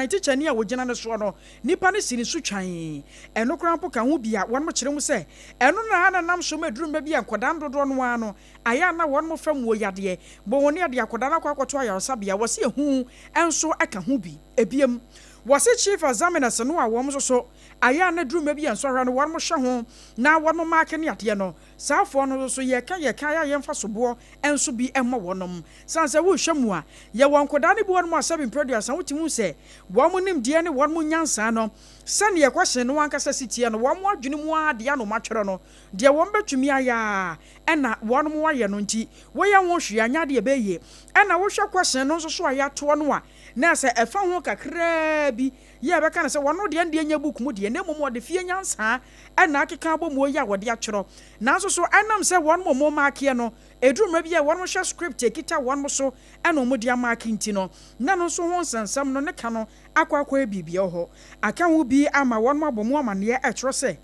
Tikyani a ɔgyina ne soɔ no, nnipa no si ne so twann. Ɛno koraa mpo ka ho bi a wɔnom kyerɛ mu sɛ ɛno na na nam so ma ɛduru mma bi a nkwadaa no dodoɔ no ara no ayɛ a na wɔnom fa muo yadeɛ bɔ wɔn ne ɛde akwadaa no akɔ akɔto ayaresabea. Wɔse ehu nso ka ho bi. Ebiem, wɔse Chief Examiners no a wɔn nso so ayɛ a na ɛduru mma bi a nsɔhwɛ no wɔnom hwɛ ho na wɔnom maake ne adeɛ no, saa foɔ no nso so yɛka yɛka ayɛ a yɛmfa soboɔ nso bi mmɔ wɔnom. Sane sɛ wohwɛ mu a, yɛwɔ nkwadaa no bi wɔnom a sɛbe mprɛ aduasa wotumi hu sɛ wɔn nimdeɛ ne wɔn nyansa no, sɛdeɛ question no ankasa si teɛ no, wɔn adwene mu ara deɛ na wɔatwerɛ no, deɛ wɔn bɛtumi ayɛ ara ɛna wɔn ayɛ no nti, woyɛ ho hwee a, nyɛ adeɛ ɛbɛyɛ yie. Ɛna wohwɛ question no nso so a yɛatoɔ no a, na sɛ ɛfa ho kakraa bi, yɛ a ɛbɛka no sɛ wɔn deɛ no deɛ nyɛ book mu deɛ, na mmom wɔde fie nyansa ɛna akeka abɔ mu yi a wɔde atwerɛ. Nanso so ɛnam sɛ wɔn mo maakeɛ no, ɛduru mmerɛ bi a wɔn hwɛ script a ɛkita wɔn so ɛna wɔn de amaake nti no, na no nso ho nsɛnsɛm no ne ka no akɔ akɔyɛ biribi wɔ hɔ. Aka ho bi ama wɔn abɔ mu amanneɛ ɛkyerɛ sɛ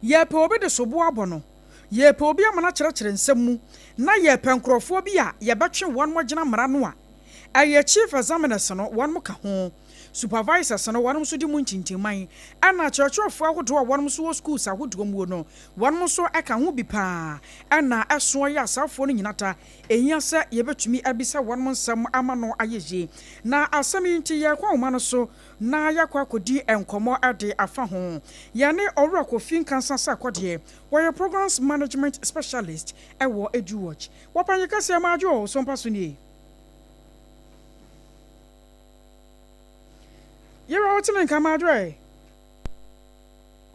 yɛpɛ obi de sobo abɔ no, yɛpɛ obi ama no akyerɛkyerɛ nsɛm mu, na yɛpɛ nkurɔfoɔ bi a yɛbɛtwe wɔn mo gyina mmara no a ɛyɛ chief examiners no, wɔn mo ka ho, supervisors no, wɔn nso di mu ntintimman, ɛna akyerɛkyerɛfoɔ ahodoɔ a wɔn nso wɔ schools ahodoɔ mu no, wɔn nso ka ho bi paa, ɛna ɛsoɔ yɛ asafoɔ no nyinaa ta ehia sɛ yɛbɛtumi abisa wɔn nsɛm ama no ayɛ yie. Na asɛm yi nti yɛkɔ ahoma no so na yɛakɔ akɔdi nkɔmmɔ de afa ho. Yɛne Ɔwura Kofi Nkansa Sarkodie, wɔyɛ programs management specialist ɛwɔ EduWatch. Wɔpanyi kɛseɛ maadwo o so mpa so nie. Yɛwura, woteme nka, maadwo ɛ?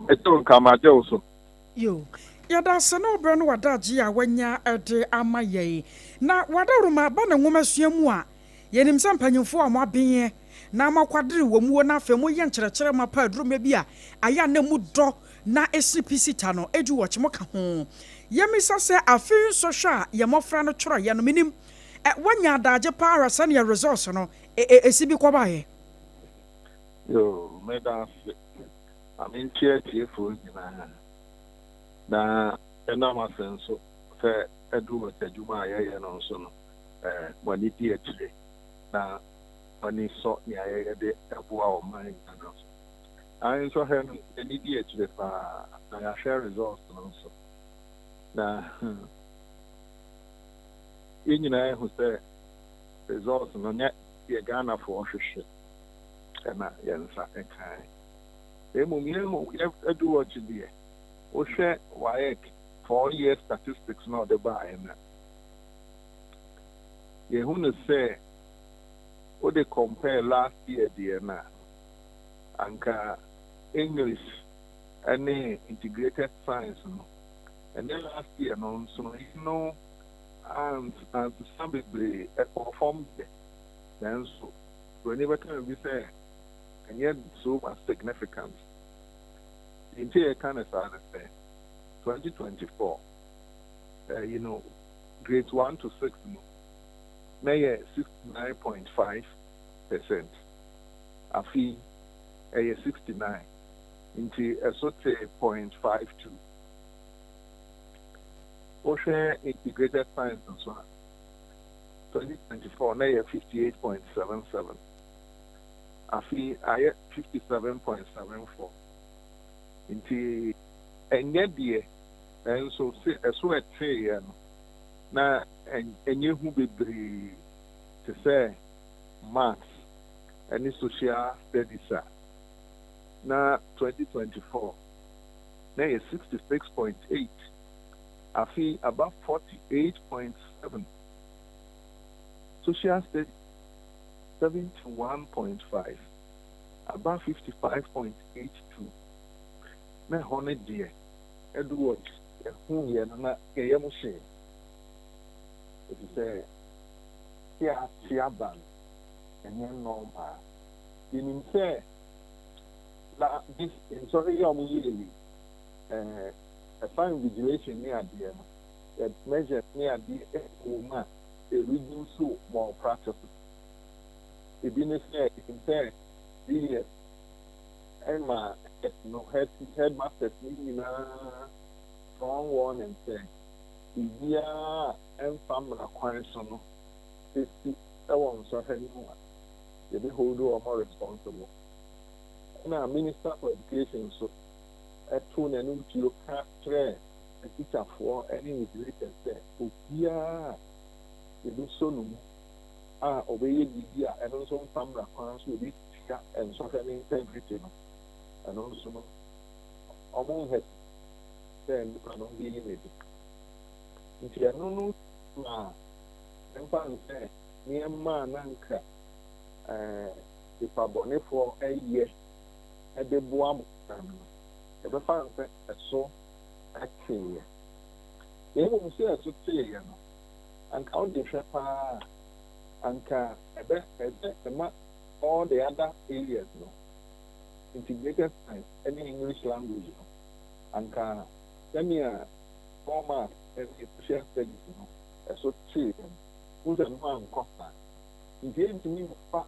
Ɛkyɛw nka, magye wo so. Yo, yɛda ase ne wobrɛ no wadagye a wanya de ama yɛn. Na wadaworoma ba ne nwoma sua mu a, yɛnim sɛ mpanyimfoɔ a moabenyɛ na moakwadere wɔ muo no, afei moyɛ nkyerɛkyerɛ ma pa aduruma bi a ayɛ a na mu dɔ na ɛsi pisita no, EduWatch mo ka ho. Yɛmmisa sɛ afei nsɔhwɛ a yɛ mmɔfra no twerɛeɛ no, menim woanya adagye paa ara sɛneɛ results no ɛsi bi kɔbaeɛ. Yo, meda ase. Ma menkyia atiefoɔ nyinaa na ɛnam ase nso sɛ EduWatch adwuma a yɛyɛ no nso no, mo ani di akyire na mo ani sɔ nea yɛyɛ de ɛboa ɔman Ghana so. Ae, nsɔhwɛ no ani di akyire paa na yɛahwɛ results no nso, na yɛn nyinaa ehu sɛ results no nyɛ yɛ Ghanafoɔ hwehwɛ ɛna yɛn nsa ɛkae. Mmom yɛn yɛ EduWatch deɛ, wohwɛ WAEC 4-year statistics na ɔde baeɛ no, yɛhu no sɛ wode compare last year deɛ no a, anka English ne integrated science no ɛne last year no nso no yi no ansesa bebree, ɛkɔɔ fam deɛ, nanso buroni bɛka bi sɛ ɛnyɛ so much significant. Nti yɛka no saa no sɛ 2024 grades 1 to 6 no na yɛ 69.5%, afei ɛyɛ 69, nti ɛso te 0.52. Wohwɛ integrated science nso a, 2024 na yɛ 58.77, afei ayɛ 57.74, nti ɛnyɛ deɛ nanso sɛ ɛso ɛteeɛ no na ɛnyɛ hu bebree te sɛ maths ɛne social studies a na 2024 na yɛ 66.8, afei aba 48.7, social studies 71.5 aba 55.82. Na ɛhɔ no deɛ, EduWatch ɛhu yɛ no na yɛyɛ mo hyee, ɛfiri sɛ sɛ ate aba no ɛnyɛ normal. Yɛnim sɛ la this nsɔre yi a wɔn yɛ yi, ɛfa invigilation ne adeɛ no, yɛ measures ne adeɛ ɛwɔ mu a ɛreduce malpractices. Ebi ne sɛ yɛnim sɛ GES ɛma head no head headmasters ne nyinaa strong warning sɛ biribiara a ɛmfa mmara kwan so no esi ɛwɔ nsɔhwɛ no mu a. Yɛbɛ hold wɔn responsible. Ɛna Minister for Education nso ɛto n'anim tuo ka kyerɛ atikyafoɔ ne invigilators sɛ obiara a yɛbɛsɔ no mu a ɔbɛyɛ biribi a ɛno nso mfa mmara kwan so, ɛbɛtia nsɔhwɛ no integrity no, ɛno nso no ɔmo nhɛ sɛ nipa no bɛyi n'adi. Nti ɛno no ma ɛmfa nsɛ nneɛma a na nka nipa bɔnefoɔ ɛyɛ ɛde boa mmɔfra no, yɛbɛfa nsɛ ɛso ɛteeɛ. Na mmom sɛ ɛso teeɛ no, anka wode hwɛ paa, anka ɛbɛ ɛsɛ ɛma all the other areas no, integrated science ɛne English language no, anka sɛnea core math ɛne social studies no ɛso teeɛ no, wohu sɛ no ankɔ saa. Nti ɛntumi mfa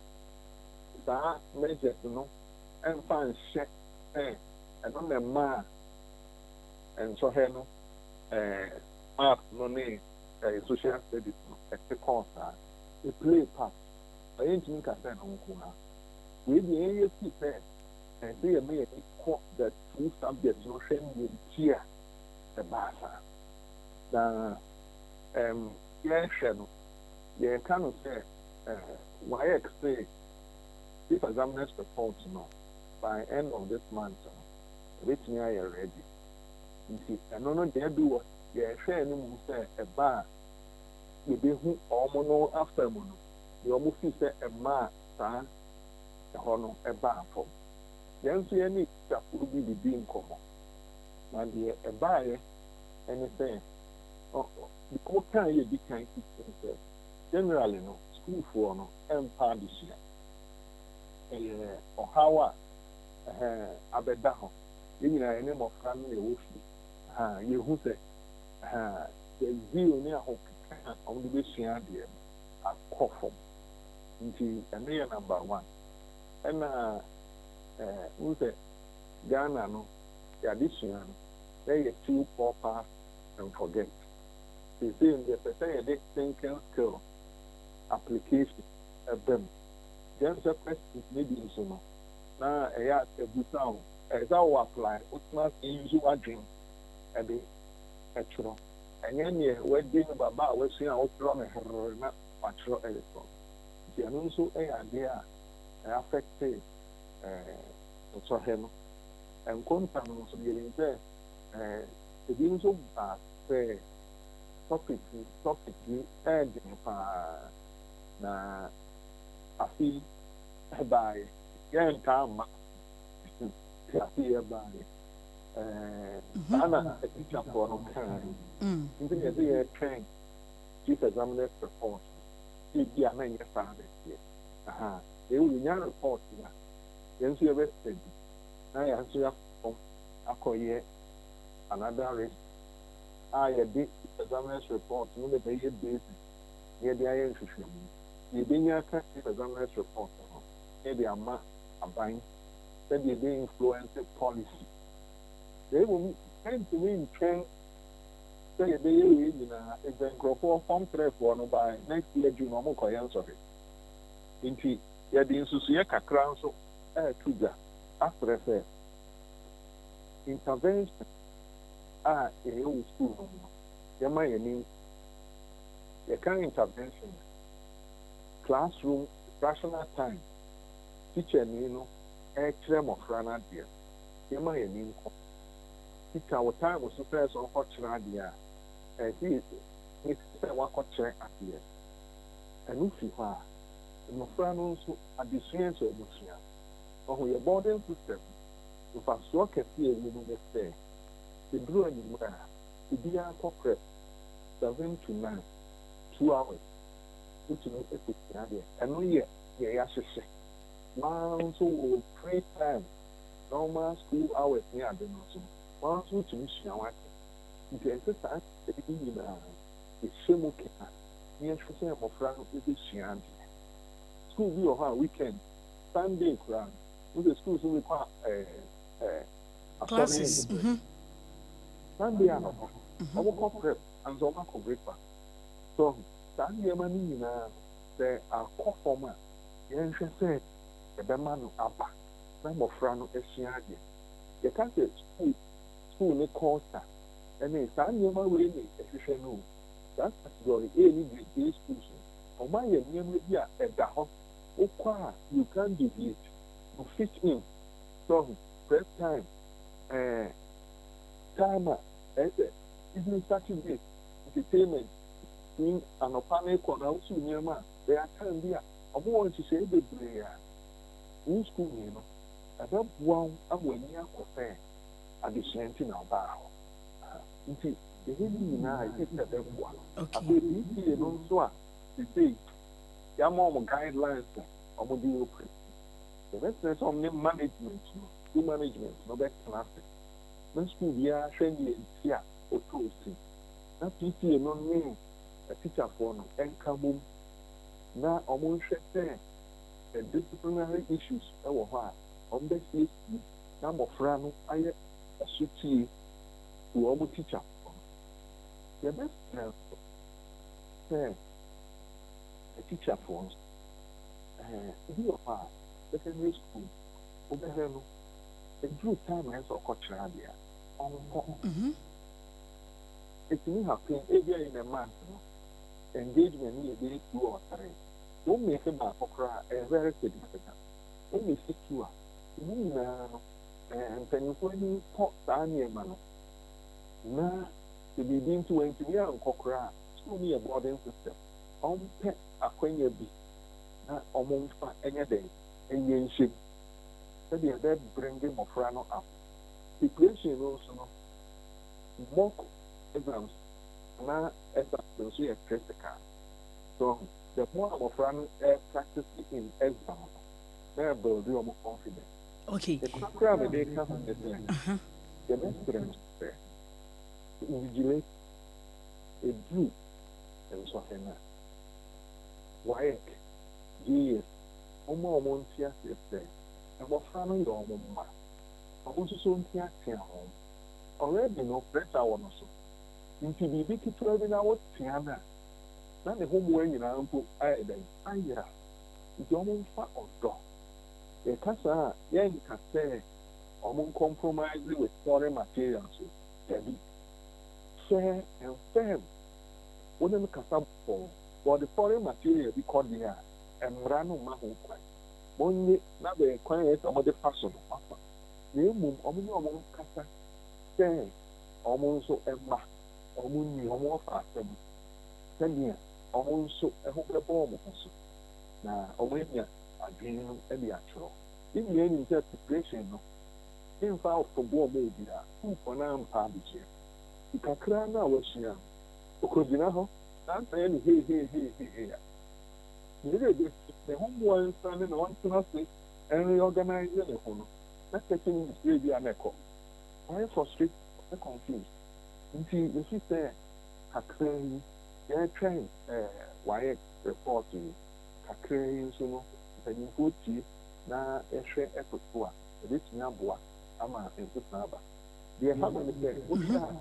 saa measures no ɛmfa nhyɛ sɛ ɛno na ɛmaa nsɔhwɛ no, math no ne social studies no ɛte kɔɔ saa. It play part, but yɛntumi nka sɛ no nko ara. Wei deɛ, yɛyɛ fi sɛ ɛsɛ yɛma yɛni kɔ the two subjects no, hwɛ nea nti a ɛbaa saa. Na yɛhwɛ no, yɛka no sɛ WAEC sɛ chief examiners report no, by end of this month no ɛbɛtumi ayɛ ready. Nti ɛno no deɛ, bi wɔ yɛhwɛ no mu sɛ ɛba a yɛbɛhu ɔmo no afa mu no deɛ ɔmo fi sɛ ɛmaa saa ɛhɔ no ɛbaa fam. Yɛn nso yɛne tikyafoɔ bi didi nkɔmmɔ, na deɛ ɛbaeɛ ɛne sɛ deɛ ɔmo kaa yɛ di kan titiri sɛ generally no, sukuufoɔ no ɛmpa adesua. Ɛyɛ ɔhaw a ɛhɛn abɛda hɔ. Yɛn nyinaa yɛne mmɔfra no na ɛwɔ fie ha, yɛhu sɛ ɛhɛn the zeal ne ahokeka a wɔde bɛsua adeɛ no akɔ fam. Nti ɛno yɛ number one. Ɛna n sɛ Ghana no, yɛade sua no na yɛ chew, pour, pass and forget. Seesei no, yɛpɛ sɛ yɛde thinking skill application ɛba mu. Gyɛn sɛ questions ne bi nso no na ɛyɛ abusa wo, ɛyɛ sɛ wo apply, wotena ase use w'adwen ɛde ɛtwerɛ. Ɛnyɛ neɛ wadi no baba a wasua a wotwerɛ no herrr na watwerɛ ɛde kɔ. Nti ɛno nso yɛ adeɛ a ɛ affect nsɔhwɛ no. Nkonta no nso, yɛnim sɛ ebi nso ba sɛ topic bi ɛɛden paa na afi ɛbaeɛ, yɛntaa mma nti afi ɛbaeɛ saa na atikyafoɔ no kaa. Nti na yɛsɛ yɛtwɛn chief examiners report ebi a na nyɛ saa na ɛteɛ aha. Ewu yɛnya report na yɛn nso yɛbɛ study na yɛn nso yɛakɔ akɔyɛ another research a yɛde chief examiners report no na ɛbɛyɛ basis na yɛde ayɛ nhwehwɛmu. Yɛbɛnya aka chief examiners report no na yɛde ama aban sɛdeɛ ɛbɛ influence policy. Na mmom ɛntumi ntwɛn sɛ yɛbɛyɛ wei nyinaa ɛsɛ nkurɔfoɔ form three foɔ no, by next year June ɔmo kɔyɛ nsɔhwɛ. Nti yɛde nsusuiɛ kakra nso ɛɛto dwa asrɛ sɛ intervention a yɛyɛ wɔ school no mu no, yɛma yɛn yɛka intervention, classroom instructional time, teacher ni no ɛrekyerɛ mmɔfra no adeɛ, yɛma yɛn ani nkɔ teacher wɔ time so sɛ ɔkɔkyerɛ adeɛ a ɛsɛ ne sɛ wakɔkyerɛ adeɛ. Ɛno fi hɔ a, mmɔfra no nso adesua nso abusua ɔho yɛ boarding system. Mfasoɔ kɛseɛ a ɛwɔ mu ne sɛ ɛduru anwummerɛ a, obiara kɔ prep 7 to 9, 2 hours wotumi kɔsua adeɛ. Ɛno yɛ deɛ yɛahyehyɛ. Waa nso wɔ free time, normal school hours ne ade no nso, waa nso wotumi sua wade. Nti ɛsɛ saa ɛyi nyinaa yɛhyɛ mu keka na yɛhwɛ sɛ mmɔfra no bɛsua adeɛ. School bi wɔ hɔ a, weekend, Sunday koraa no, wosɛ school so bi kɔ a ɛɛ ɛɛ asɔre classes anwummerɛ, Sunday anɔpa wɔn kɔ prep ansa wɔn akɔ breakfast. So saa nneɛma no nyinaa no, sɛ akɔ fam a, Yɛnhwɛ sɛ yɛbɛma no aba na mmɔfra no asua adeɛ. Yɛka sɛ school, school ne culture ne saa nneɛma wei ne ɛhwehwɛ no o. Saa category A ne grade A schools no, wɔayɛ nneɛma bi a ɛda hɔ. Wokɔ a, you can't deviate. You fit in. So ahu? Prep time, eh, time a ɛyɛ sɛ even Saturdays entertainment fi anɔpa no rekɔ no a wosiw nneɛma a, there are time bi a wɔwɔ nhyehyɛe bebree a wo sukuuni no, ɛbɛboa wo ama w'ani akɔ sɛ adesua nti na wobaa hɔ. Aha. Nti yɛyɛ ne nyinaa a, yɛhwɛ sɛ ɛbɛboa. Afei PTA no nso a seesei yɛama wɔn guidelines a wɔde operate no, yɛbɛsrɛ sɛ wɔne management no, school management no bɛtena ase na sukuu biara hwɛ nea nti a ɔtɔɔ sin, na PTA no ne atikyafoɔ no nka mmom na wɔnhwɛ sɛ disciplinary issues wɔ hɔ a, wɔbɛsiesie na mmɔfra no ayɛ ɔsotie to wɔn tikyafoɔ no. Yɛbɛsrɛ nso sɛ atikyafoɔ nso, ebi wɔ hɔ a, secondary school, wobɛhwɛ no, ɛduru time a ɛsɛ sɛ ɔkɔkyerɛ adeɛ a, ɔnkɔ. Ɛtumi happen, ebia in a month no, engagement no yɛ bɛyɛ two or three. Wo miss baako koraa a, ɛyɛ very significant. Wo miss two a, emu nyinaa no, mpanyimfoɔ ani nkɔ saa nneɛma no. Na sɛ biribi nti wantumi ankɔ koraa a, sukuu no yɛ boarding system. Wɔmpɛ akwanya bi na wɔmfa nyɛ dɛn nyɛ nhyɛ mu sɛdeɛ ɛbɛ bringe mmɔfra no up. Preparation no nso no, mock exams anaa exams nso yɛ critical. So the more mmɔfra no practice in exam no, na ɛbuild wɔn confidence. Ekura a mede ka ho ne sɛ, yɛbɛsrɛ no sɛ invigilate eduru nsɔhwɛ no a, WAEC, JS, wɔn a wɔn nte aseɛ sɛ mmɔfra no yɛ wɔn mma, wɔn nso so nteatea wɔn. Already no pressure wɔ no so, nti biribi ketewa bi na wotea no a, na ne ho mmoa nyinaa mpo ayɛ dɛn? Ayera. Nti wɔmfa ɔdɔ. Yɛka saa a, yɛnka sɛ wɔn compromise with foreign materials o, dabi. Fair and firm. Wo ne no kasa bɔkɔɔ. Sɛ ɔde foreign material bi kɔ deɛ a, mmara no mma ho kwan. Monnye na bɛn kwan a ɛsɛ sɛ wɔde fa so no, wɔafa. Na mmom wɔne wɔn nkasa sɛ wɔn nso mma, wɔn nni wɔn wɔfa asɛm sɛnea wɔn nso ho bɛbɔ wɔn ho so na wɔanya adwene no de atwerɛ. Yɛn nyinaa nim sɛ preparation no mfa ɔsoboɔ mma obiara. Sukuufoɔ no ampa adesua. Nti kakra no a wasua no, ɔkɔgyina hɔ na ansa yɛ no heeheeheehee a, ne werɛ bɛfi. Ne ho mmoa nsiane na ɔntena ase nreorganise ne ho no, na 30 minutes berɛ bi a na ɛkɔ. Wayɛ frustrated, wayɛ confused. Nti yɛfi sɛ kakra yi, yɛretwɛn WAEC report yi, kakra yi nso no, mpanyimfoɔ tie na yɛhwɛ toto a, ɛbɛtumi aboa ama nsesa aba. Deɛ ɛha me ne sɛ, wohwɛ a,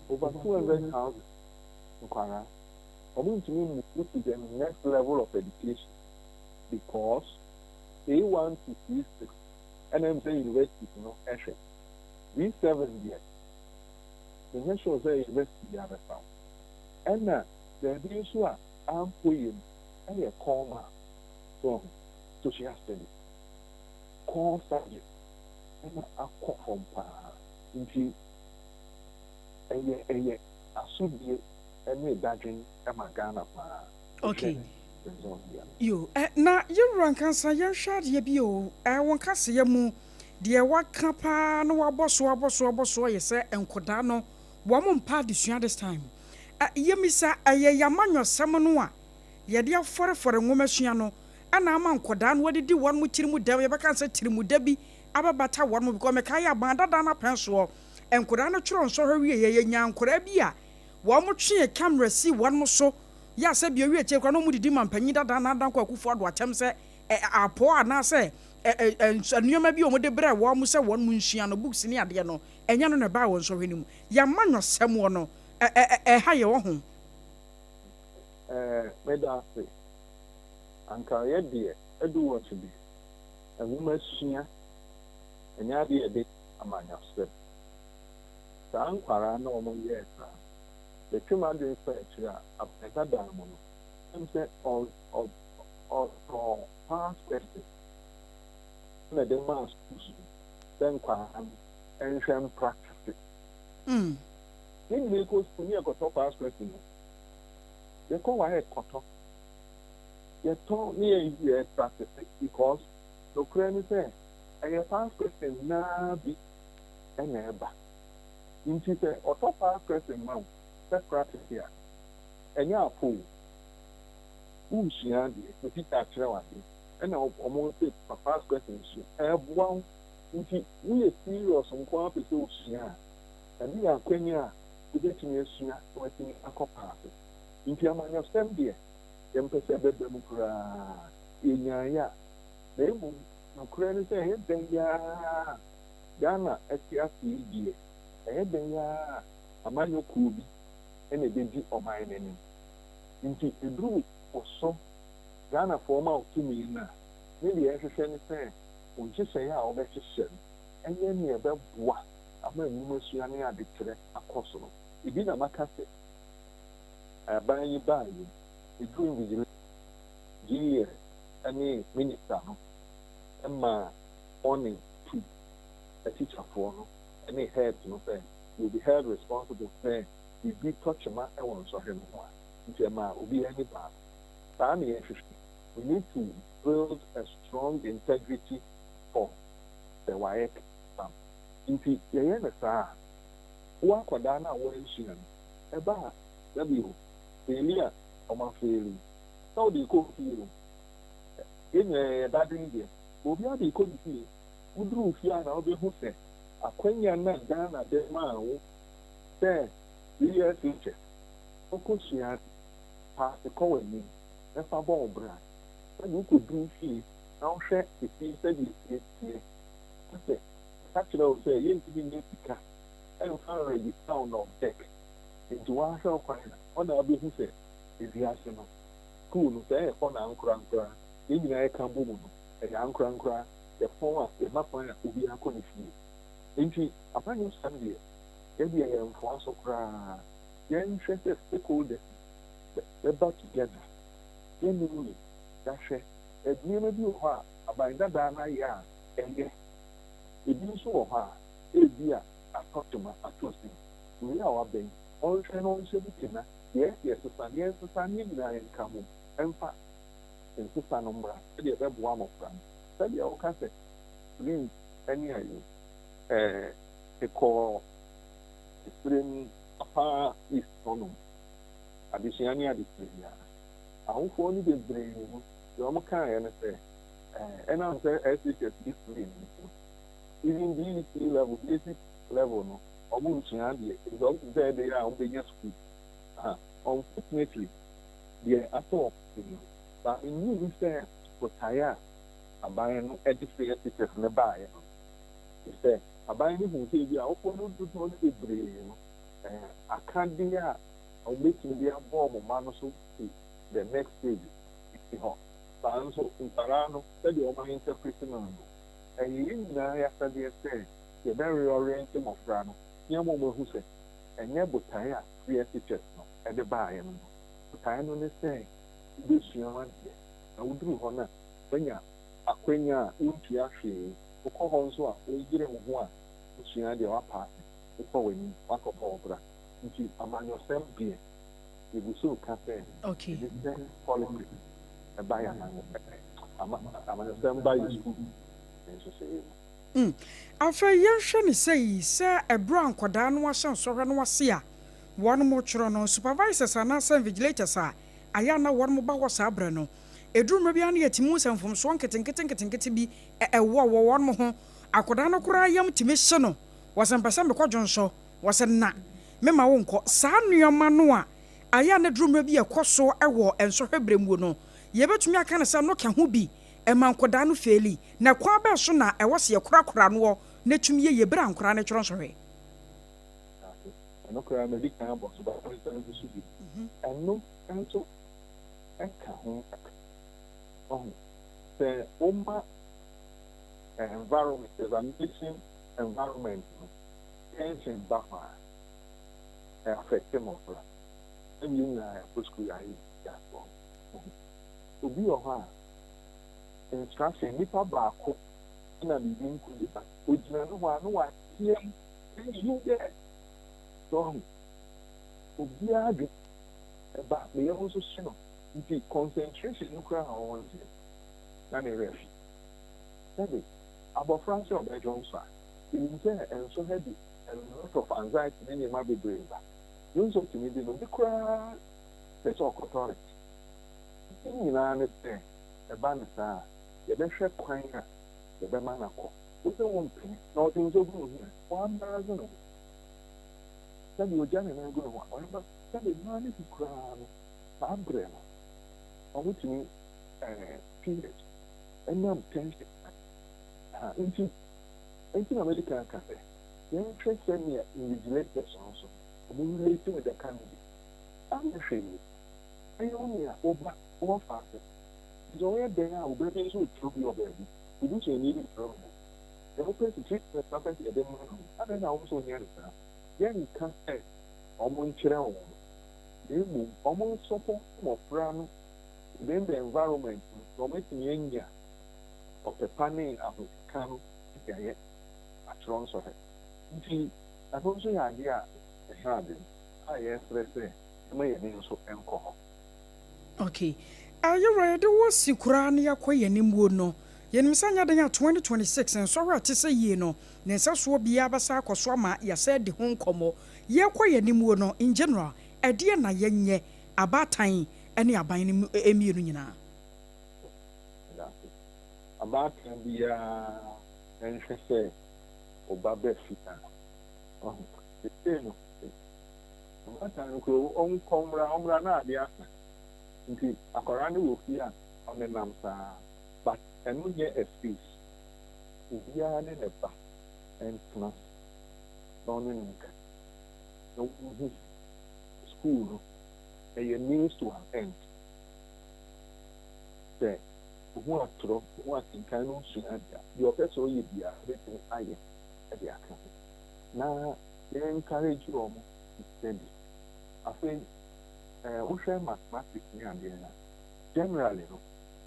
over 200,000 nkwadaa, wɔntumi move to the next level of education because A1 to C6 ɛna ɛmu sɛ universities no hwɛ. B7 deɛ, menyɛ sure sɛ university bi abɛfa wo. Ɛna baabi nso a ankɔ yie no ɛyɛ core math, so social studies, core subject ɛna akɔ fam paa. Nti ɛyɛ asodie ɛne dadwen ɛma Ghana paa. Okay. Yo, na yɛwura Nkansa, yɛnhwɛ adeɛ bi o. Wɔn kaseɛ mu deɛ waka paa na wabɔ so abɔ so abɔ so yɛ sɛ nkɔdaa no wɔn mpa adesua this time. Yɛmisa, ɛyɛ yamanyɔsɛm no a yɛde afɔrefɔre nwoma sua no ɛna ama nkɔdaa no wɔdedi wɔn mo tiri mu dɛm, yɛbɛka sɛ tiri mu da bi abɛbata wɔn mo, because mɛka yɛ aban dada no apɛn soɔ nkɔdaa no twerɛ nsɔhwɛ wie yɛ yɛnya nkɔdaa bi a wɔn mo twee camera si wɔn mo so yɛ asɛ bi owie akyire koraa na wɔn didi ma mpanyin dada na Adanko Akufo Addo atɛm sɛ apɔ anaasɛ nneɛma bi a wɔde brɛ wɔn sɛ wɔn mo nsua no, books ne adeɛ no, ɛnyɛ no na ɛbaa wɔn nsɔhwɛ no mu. Yɛama nyɔsɛm wɔ no ɛha yɛ wɔ ho. Meda ase. Anka yɛ deɛ. Eduwatch deɛ, nwoma sua ɛnyɛ adeɛ a ɛde amanyɔsɛm. Saa nkwaraa no a wɔyɛɛ saa no, metwe m'adwene kɔ akyire a, aban dadaa mu no, ɛm sɛ ɔtɔɔ past questions na ɛde maa schools no sɛ nkwaraa no nhwɛ mpractice. Yɛn nyinaa kɔ school ne yɛkɔtɔ past question no. Yɛkɔ WAEC kɔtɔ. Yɛtɔ ne yɛ yɛ practice because nokorɛ ne sɛ ɛyɛ past questions naa bi na ɛba. Nti sɛ ɔtɔ past question ma wo sɛ practice a, ɛnyɛ apɔ o. Woresua adeɛ, wo teacher akyerɛ wo adeɛ ɛna wɔn se fa past question sua. Ɛboa wo. Nti woyɛ serious nko ara pɛ sɛ wosua a, ɛno yɛ akwanya a wobɛtumi asua na woatumi akɔ paase. Nti amanyɔsɛm deɛ, yɛmpɛ sɛ ɛbɛba mu koraa, yɛnyaeɛ a. Na mmom nokorɛ ne sɛ ɛyɛ dɛn ara a Ghana te ase yi deɛ, ɛyɛ dɛn ara a amanyɔ kuo bi na ɛbɛdi ɔman no anim. Nti ɛduru wo so Ghanafoɔ ma wo tumi no a, ne deɛ ɛhwehwɛ ne sɛ wo nhyehyɛeɛ a wobɛhyehyɛ no nyɛ nea ɛbɛboa ama nwomasua ne adekyerɛ akɔ so no. Ebi na maka sɛ aban yi baeɛ yi, ɛduru invigilation, GES ne minister no maa warning to atikyafoɔ no ne heads no sɛ they will be held responsible sɛ biribi tɔ kyema wɔ nsɔhwɛ no ho a, nti ɛmaa obiara ani baa so. Saa na yɛhwehwɛ. We need to build a strong integrity for the WAEC exam. Nti yɛyɛ no saa a, wo akwadaa no a woansua no, ɛba a, dabi o, feeli a wɔafeeli, sɛ wode rekɔ fie o, yɛn nyinaa yɛyɛ dadwen deɛ, obiara de rekɔ ne fie. Woduru fie a na wobɛhu sɛ akwanya no a Ghana de maa wo sɛ JSHS, kɔkɔsua ade, paase kɔ w'anim na fa bɔ wo bra. Sɛdeɛ wokɔduru fie na wohwɛ efie sɛdeɛ efie teɛ, na sɛ wɔka kyerɛ wo sɛ yɛntumi nnya sika mfa nregister wo NOVDEC, nti woahwɛ wo kwan a, hɔ na wobɛhu sɛ ewiase no, sukuu no, sɛ ɛyɛ hɔ na ankorankora yɛn nyinaa yɛka bɔ mu no, ɛyɛ ankorankora, yɛpɔn a, yɛma kwan a obiara kɔ ne fie. Nti amanyɔsɛm deɛ, yɛdeɛ yɛmfoa so koraa. Yɛnhwɛ sɛ stakeholders bɛba together, genuinely yɛahwɛ nneɛma bi wɔ hɔ a aban dadaa no ayɛ a ɛyɛ, ebi nso wɔ hɔ a ebia atɔ kyema, atɔ sin. Wei a waba yi, ɔnhwɛ na ɔnhyɛ mu kena, deɛ ɛsɛ yɛsesa no, yɛnsesa na yɛn nyinaa yɛnka mmom mfa nsesa no mmra sɛdeɛ ɛbɛboa mmɔfra no. Sɛdeɛ woka sɛ free ne ayi, ɛɛ, mekɔɔ serem Upper East hɔnom, adesua ne adesua biara. Awofoɔ no bebree no, deɛ wɔkaeɛ ne sɛ, ɛnam sɛ SHS yɛ free no nti no, even BEC level, basic level no, wɔnsua adeɛ, ɛfiri sɛ wɔnim sɛ ɛyɛ a wɔbɛnya sukuu. Ah, unfortunately, deɛ atɔ wɔn so no, but mennye nni sɛ botaeɛ a aban no de free SHS no baeɛ no, ɛfiri sɛ aban no huu sɛ ebia awofoɔ no dodoɔ no bebree no, akadeɛ a wɔbɛtumi de abɔ wɔn mma no so to the next stage nni hɔ. Saa ara nso nkwadaa no, sɛdeɛ wɔn interpret no no, ɛyɛ yɛn nyinaa yɛn asɛdeɛ sɛ yɛbɛ reorient mmɔfra no na yɛama wɔn ahu sɛ ɛnyɛ botaeɛ a free SHS no de baeɛ no no. Botaeɛ no ne sɛ wobɛsua adeɛ na woduru hɔ no a, woanya akwanya a wontua hwee. Wokɔ hɔ nso a, woyere wo ho a wosua adeɛ a, woapaase, wokɔ w'anim, woakɔbɔ wo bra. Nti amanyɔsɛm deɛ, yɛgu so reka sɛ ɛne sɛ politics ba yɛn amanyɔsɛm ba yɛn sukuu nhyehyɛeɛ mu. Afei yɛnhwɛ no sei, sɛ ɛberɛ a nkwadaa no ahyɛ nsɔhwɛ no ase a wɔretwerɛ no, supervisors anaasɛ invigilators a ayɛ a na wɔba hɔ saa berɛ no, ɛduru mmerɛ bi a na yɛtumi hu sɛ mfomsoɔ nketenkete nketenkete bi wɔ wɔ wɔn ho. Akwadaa no koraa yam tumi hye no, wɔsɛ mepɛ sɛ mekɔ dwonsɔ, wɔsɛ na memma wo nkɔ. Saa nneɛma no a ayɛ a na ɛduru mmerɛ bi a ɛkɔ so wɔ nsɔhwɛ berɛ mu no, yɛbɛtumi aka no sɛ no ka ho bi ma nkwadaa no feeli. Na kwan bɛn so na ɛwɔ sɛ yɛkorakora noɔ na ɛtumi yɛ yie berɛ a nkwadaa no retwerɛ nsɔhwɛ? Ase. Ɛno koraa madi kan abɔ so, but mensan nsi so bio. Ɛno nso ka ho kakra. Wahu? Sɛ woma environment, examination environment no tension ba hɔ a, ɛ affect mmɔfra. Ɛna yɛn nyinaa yɛakɔ sukuu yɛayɛ biribi ato hɔ. Obi wɔ hɔ a, instruction nipa baako na biribi nkɔ yie but ogyina ne hɔ a na wateam, hey you there! So ɔho obiara dwen ɛba ne yam nso hye no nti concentration no koraa a ɔwɔ no deɛ na ne werɛ afi. Sɛbe abɔfra sɛ ɔbɛdwo nso a, yɛnim sɛ nsɔhwɛ de a lot of anxiety ne nneɛma bebree ba. Dwonsɔ tumi de no, obi koraa pɛ sɛ ɔkɔ toilet. Ne nyinaa ne sɛ ɛba no saa a, yɛbɛhwɛ kwan a yɛbɛma no akɔ. Wo sɛ wompene na ɔde nso gu ne ho a, w'embarrass ne ho. Sɛdeɛ ɔgya ne nan gu ne ho a, w'embarrass. Sɛdeɛ mmaa no bi koraa no, saa berɛ no, wɔtumi eh, period, ɛnam tension. Ha, nti, nti na medi kan ka sɛ, yɛnhwɛ sɛnea invigilators no nso, wɔn relate with the candidate. Anyɛ hwee, ɛyɛ wo nea wo ba wɔ faase. Nti sɛ ɔyɛ dɛn a, wo ba bi nso retwerɛ bi wɔ baabi, wo busuani bi retwerɛ wɔ baabi. Deɛ wopɛ sɛ treatment na wopɛ sɛ yɛde ma no no, adɛn na wo nso wonyɛ no saa? Yɛnka sɛ wɔnkyerɛ wɔn, na mmom wɔnsɔpɔte mmɔfra no within the environment no na wɔatumi anya ɔpɛ pa ne ahokeka no de ayɛ atwerɛ nsɔhwɛ. Nti ɛno nso yɛ adeɛ a ɛha adwene a yɛsrɛ sɛ yɛma yɛn ani nso nkɔ hɔ. Ok. Yɛwura yɛde wo asi koraa na yɛakɔ yɛn anim wuo no, yɛnim sɛ anyɛ den a 2026 nsɔhwɛ a ɛte sɛ yie no, ne nsɛsoɔ biara bɛsan akɔ so ama yɛasan adi ho nkɔmmɔ. Yɛrekɔ yɛn anim wuo no, in general, ɛdeɛn na yɛnyɛ, abaatan ne aban no mmienu nyinaa? Meda ase. Abaatan biara nhwɛ sɛ ɔba ba fie a, wahu. Seesei no, abaatan no kura ɔnkɔ mmra, ɔmmra na adeɛ asa. Nti akwadaa no wɔ fie a, ɔnenam saa. But ɛno nyɛ excuse. Obiara ne ne ba ntena ase na ɔne no nka na wɔnhu sukuu no ɛyɛ means to an end. Sɛ ohu atorɔ, ohu akenkan na osua ade a, deɛ ɔpɛ sɛ ɔyɛ biara obetumi ayɛ de aka ho. Na yɛ encourage wɔn to study. Afei eh, wohwɛ mathematics ne adeɛ no a, generally no,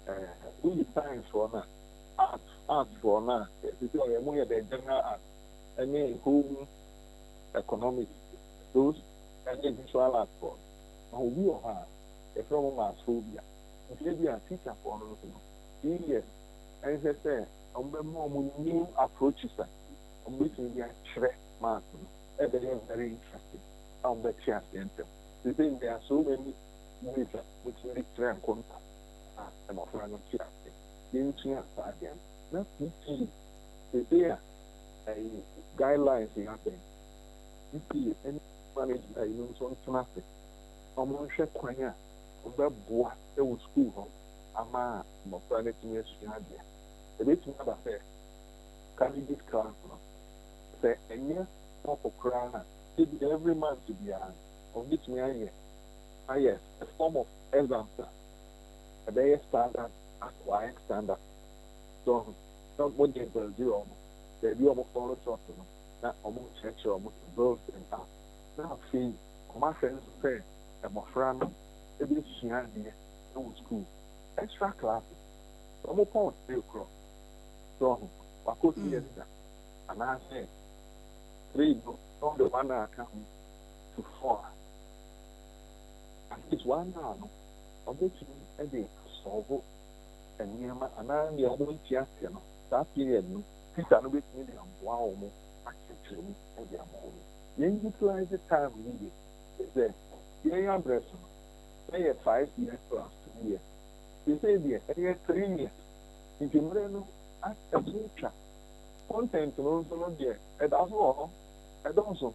eh, woyi science foɔ no a, art, art foɔ no a, ɛsɛ sɛ ɔyɛ, moyɛ dɛ general art ɛne home economics, those ɛne visual art foɔ no. Na obi wɔ hɔ a, yɛfrɛ wɔn maths phobia. Nti ebia teacher foɔ no nso no, 3 years ɛnhwɛ sɛ wɔbɛma wɔn new approaches a wɔbɛtumi de akyerɛ maths no, ɛbɛyɛ very interesting a wɔbɛte aseɛ ntɛm. Seesei there are so many ways a wɔtumi de kyerɛ nkonta a mmɔfra no te aseɛ. Yɛnsua saa adeɛ no. Na PTA, seesei a ɛyi guidelines yi abɛn, PTA ne management ayi no nso ntena ase na wɔnhwɛ kwan a wɔbɛboa wɔ sukuu hɔ ama mmɔfra no atumi asua adeɛ. Ɛbɛtumi aba sɛ candidate class no, sɛ ɛnyɛ mock koraa no a, ebia every month biara no, wɔbɛtumi ayɛ ayɛ a form of exams a ɛbɛyɛ standard as WAEC standard. So, na wɔde build wɔn, baabi a wɔn fall short no, na wɔkyerɛkyerɛ wɔn to build them up. Na afei, wɔahwɛ nso sɛ mmɔfra no bɛsua adeɛ wɔ school. Extra classes, sɛ wɔpɔn 3 o'clock, so wakɔ siesta anaasɛ 3 no na ɔde 1 hour ka ho to 4 a, at least 1 hour no ɔbɛtumi de asɔɔbo nneɛma anaa deɛ wɔnte aseɛ no. Saa period no, teacher no bɛtumi de aboa wɔn akyerɛkyerɛ mu de ama wɔn. Yɛn utilize time yie sɛ yɛn abrɛ so no, ɛyɛ 5 years plus 2 years. Seesei deɛ ɛyɛ 3 years, nti mmerɛ no ɛso twa. Content no nso no deɛ, ɛda so wɔ hɔ, ɛdɔɔso.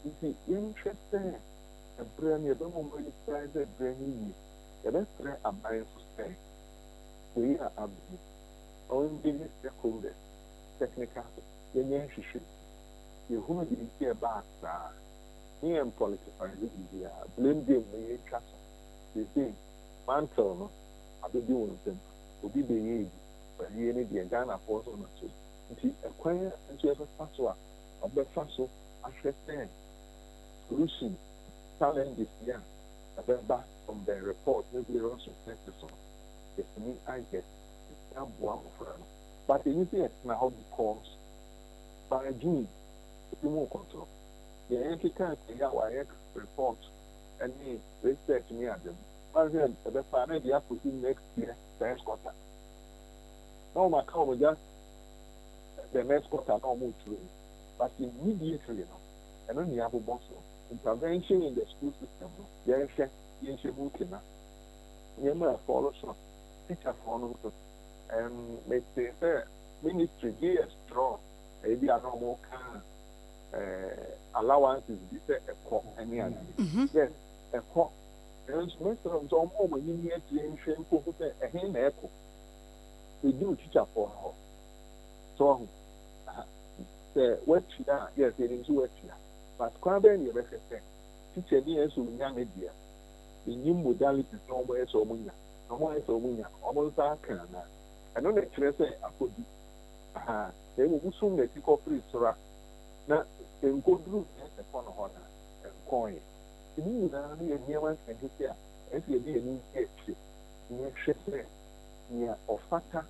Nti yɛnhwɛ sɛ ɛberɛ no yɛbɛma wɔn utilize ɛberɛ no yie. Yɛbɛsrɛ aban nso sɛ wei a aba yi, ɔengage stakeholders, technical, yɛnyɛ nhwehwɛ yɛhunu deɛ nti ɛbaa saa ne yɛn politicize biribiara. Blame game no, yɛntwa so. Seesei mantle no abɛdi wɔn nsam, obi bɛyɛ bi. Dwumadie no deɛ Ghanafoɔ nso na so nti ɛkwan a nso yɛbɛfa so a wɔbɛfa so ahwɛ sɛ solution challenges yi a ɛbɛba from the report ne various researches no yɛtumi ayɛ yɛtumi aboa mmɔfra no but ɛni sɛ yɛtena hɔ because by June ebi mu rekɔtɔ deɛ yɛkeka kɛyɛ a wɔayɛ report ne research ne ade no wɔahwɛ ɛbɛfa na ɛde akɔsi next year first quarter na wɔn aka wɔn just the next quarter na wɔn retwerɛ mu but immediately no ɛno ne abobɔ so intervention in the school system no yɛnhwɛ yɛnhyɛ mu kena nneɛma a ɛfɔlo so teacherfoɔ no nso mete sɛ ministry gs twerɛ ebi a na wɔn ka allowances bi sɛ ɛkɔ ɛne ade yes ɛkɔ nanso mɛsrɛ wɔn sɛ wɔn a wɔn anim yɛ akyire nhwɛ nkohu sɛ ɛhe na ɛkɔ ɛduru teacherfoɔ no hɔ so ɔho sɛ watua a yes yɛnim sɛ watua but kwan bɛn na yɛbɛhwɛ sɛ teacher ni yɛn sɛ onya ne deɛ enyim modalities na wɔn ayɛ sɛ wɔn nya na wɔn ayɛ sɛ wɔn nya wɔn nsa aka ana ɛno na kyerɛ sɛ akɔdu aha na emu busum na eti kɔfiri soro na nkoduru na ɛkɔ no hɔ na nkɔɔyɛ ne nyinaa no yɛ nneɛma nketenkete a ɛsɛ yɛde yɛn ani di akyire na yɛhwɛ sɛ nea ɔfata